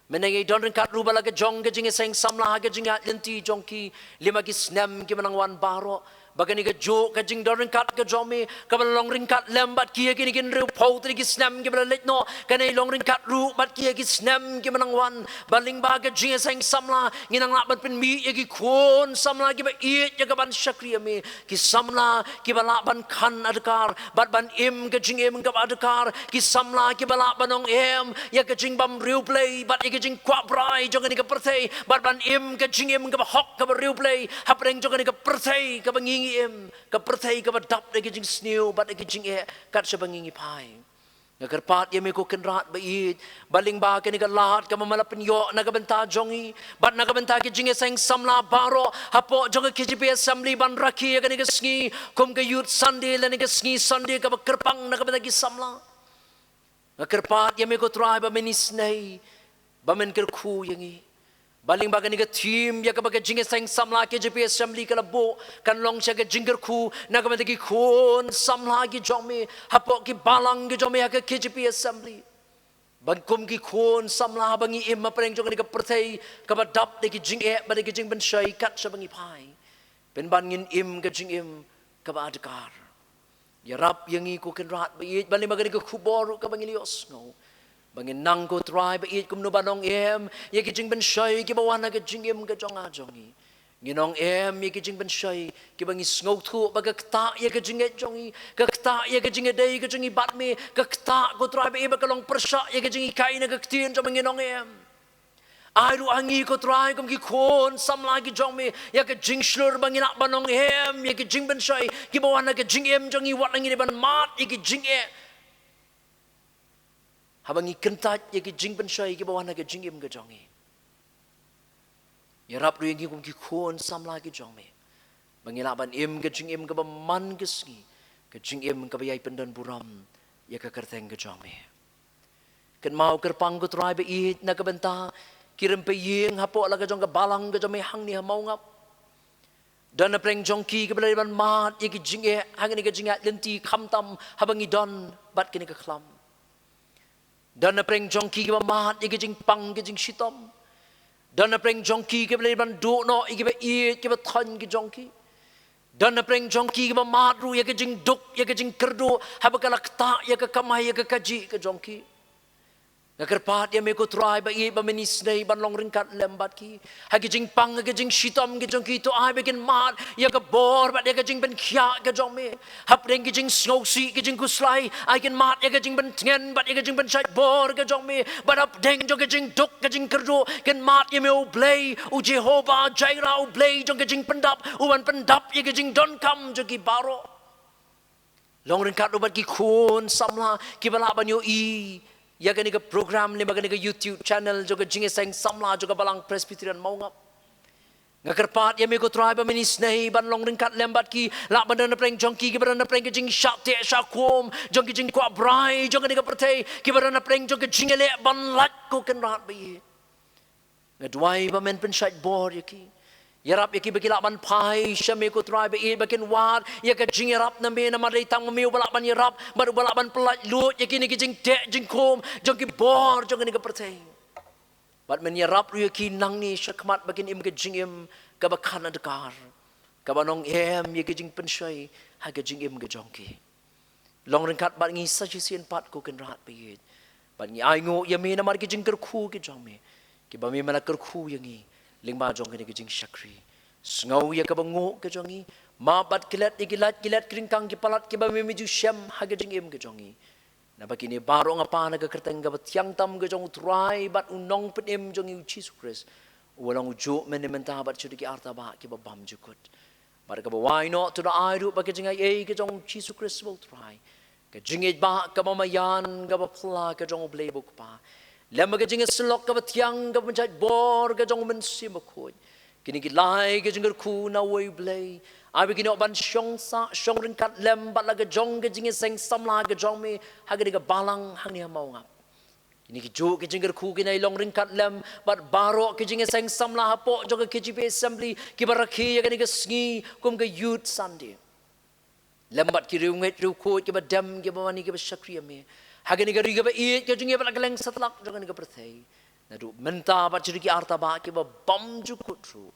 Men nang ïai don ryngkat ruh bad la ka jong ka Jingïaseng Samla ha ka jingïaid lynti jong ki lyngba ki snem kiba nang wan baroh. Ba kane kajuh ka jingdon ryngkat ka jong me kaba la long ryngkat lem bad ki ha kine ki hynriewphew tylli ki snem kiba la leit noh, kan ïai long ryngkat ruh bad ki ha ki snem kiba nang wan. Ba lyngba ka Jingïaseng Samla ngin nang lah ban pynmih ïa ki khun samla kiba ïeit ïa kaban shakri ïa me, ki samla kiba lah ban khan adkar bad ban im ka jingim kaba adkar, ki samla kiba lah ban ong em ïa ka jingbymriewblei bad ïa ka jingkwah brai jong kane ka pyrthei bad ban im ka jingim kaba hok kaba riewblei hapdeng jong kane ka pyrthei kaba ngi ngi im, ka pyrthei kaba dap da ka jingsniew bad da ka jingeh kat shaba ngi ngi phai. Nga kyrpad ïa me ko Kynrad ba ïeit, ba lyngba kane ka lad kaba me la pynïoh na ka bynta jong ngi bad na ka bynta ka Jingïaseng Samla baroh hapoh jong ka K J P Assembly ban rakhe ïa kane ka sngi kum ka Youth Sunday lane ka sngi Sunday kaba kyrpang na ka bynta ki samla. Nga kyrpad ïa me ko Trai ba men isynei ba men kyrkhu ïa ngi. Ba lyngba kane ka theme ïa kaba ka Jingïaseng Samla K J P Assembly ka la buh kan long sha ka jingkyrkhu na ka bynta ki khun samla ki jong me hapoh ki balang ki jong me ha ka K J P Assembly. Ba kum ki khun samla ba ngi im hapdeng jong kane ka pyrthei kaba dap da ki jingeh bad da ki jingpynshoi kat shaba ngi phai, pynban ngin im ka jingim kaba adkar. Ïarap ïa ngi ko Kynrad ba ïeit ba lyngba kane ka khubor ruh kaba ngi la ïohsngew, ba ngin nang ko Trai ba ïeit kumno ban ong em ïa ki jingpynshoi kiba wan ha ka jingim ka jong nga jong ngi. Ngin ong em ïa ki jingpynshoi kiba ngi sngewthuh ba ka ktah ïa ka jingngeit jong ngi, ka ktah ïa ka jingïadei ka jong ngi bad me, ka ktah ko Trai ba ïeit ba ka long pyrshah ïa ka jinghikai na ka ktien jong me, ngin ong em. Ai ruh ha ngi ko Trai kum ki khun samla ki jong me ïa ka jingshlur ba ngi lah ban ong em ïa ki jingpynshoi kiba wan ha ka jingim jong ngi wat la ngi dei ban mad ïa ki jingeh haba ngi kyntait ïa ki jingpynshoi kiba wan ha ka jingim ka jong ngi. Ïarap ruh ïa ngi kum ki khun samla ki jong me ba ngi lah ban im ka jingim kaba man ka sngi, ka jingim kaba ïai pyndonburom ïa ka kyrteng ka jong me. Kynmaw kyrpang ko Trai ba ïeit na ka bynta ki rympei ïing hapoh la ka jong ka balang ka jong me hangne ha Mawngap. Don napdeng jong ki kiba la dei ban mad ïa ki jingeh ha kane ka jingïaid lynti khamtam haba ngi don bad kane ka khlam. Don napdeng jong ki kiba mad ïa ki jingpang ki jingshitom. Don napdeng jong ki kiba la dei ban duh noh ïa kiba ïeit kiba thoiñ ki jong ki. Don napdeng jong ki kiba mad ruh ïa ka jingduk ïa ka jingkyrduh haba ka la ktah ïa ka kamai ïa ka kajih ka jong ki. Nga kyrpad ïa me ko Trai ba ïeit ba men isynei ban long ryngkat lem bad ki. Ha ki jingpang ha ki jingshitom ki jong ki to ai ba kin mad ïa ka bor bad ïa ka jingpynkhiah ka jong me. Hapdeng ki jingsngewsih ki jingkhuslai ai kin mad ïa ka jingpyntngen bad ïa ka jingpynshait bor ka jong me. Bad hapdeng jong ka jingduk ka jingkyrduh kin mad ïa me U Blei, U Jehobah Jireh, U Blei jong ka jingpyndap, uban pyndap ïa ka jingdonkam jong ki baroh. Long ryngkat ruh bad ki khun samla kiba lah ban ïohi ïa kane ka program ne ba kane ka YouTube channel jong ka Jingïaseng Samla jong ka Balang Presbyterian Mawngap. Nga kyrpad ïa me ko Trai ba men isynei ban long ryngkat lem bad ki, lah ban don napdeng jong ki kiba don napdeng ka jingshah teh shah kum jong ka jingkwah brai jong kane ka pyrthei, kiba don napdeng jong ka jingïaleh ban lait ko Kynrad ba ïeit. Nga duwai ba men pynshait bor ïa ki. Ïarap ïa ki ba ki lah ban phai sha me ko Trai ba ïeit ba kin wad ïa ka jingïarap na me namar dei tang ma me uba lah ban ïarap bad uba lah ban pyllait luid ïa kine ki jingteh jingkum jong ki bor jong kane ka pyrthei. Bad men ïarap ruh ïa ki nangne shakhmat ba kin im ka jingim kaba kham adkar, kaba nongem ïa ki jingpynshoi ha ka jingim ka jong ki. Long ryngkat bad ngi sa shisien pat ko Kynrad ba ïeit. Bad ngi ainguh ïa me namar ki jingkyrkhu ki jong me kiba me la kyrkhu ïa ngi lyngba jong kane ka jingshakri. Sngew ïa kaba nguh ka jong ngi. Map bad klet ïa ki lait ki let ki ryngkang ki palat kiba me me ju shem ha ka jingim ka jong ngi. Naba kine baroh nga pan ha ka kyrteng kaba thiang tam ka jong U Trai bad U Nongpynim jong ngi U Jisu Khrist, uba long ujuh mynne mynta bad sha ki arta ba kiba bymjukut. Bad kaba wai noh to da ai ruh ba ka jingaiei ka jong U Jisu Khrist ba U Trai, ka jingïeit ba kaba maïan kaba phylla ka jong U Blei ba U Kpa, lem bad ka jingïasyllok kaba thiang kaba pynshait bor ka jong U Mynsiem Bakhuid, kine ki lai ka jingkyrkhu na uwei U Blei, ai ba kin ïoh ban shong sah shong ryngkat lem bad la ka jong ka Jingïaseng Samla ka jong me ha kane ka balang hangne ha Mawngap. Kine ki juh ki jingkyrkhu kin ïai long ryngkat lem bad baroh ki Jingïaseng Samla hapoh jong ka K J P Assembly kiba rakhe ïa kane ka sngi kum ka Youth Sunday. Lem bad ki riewngeit riewkhuid kiba dem kiba mane kiba shakri ïa me ha kane ka ri kaba ïeit ka jong ngi bad la ka lyngsatlak jong kane ka pyrthei. Naduh mynta bad sha ki arta ba kiba bymjukut ruh.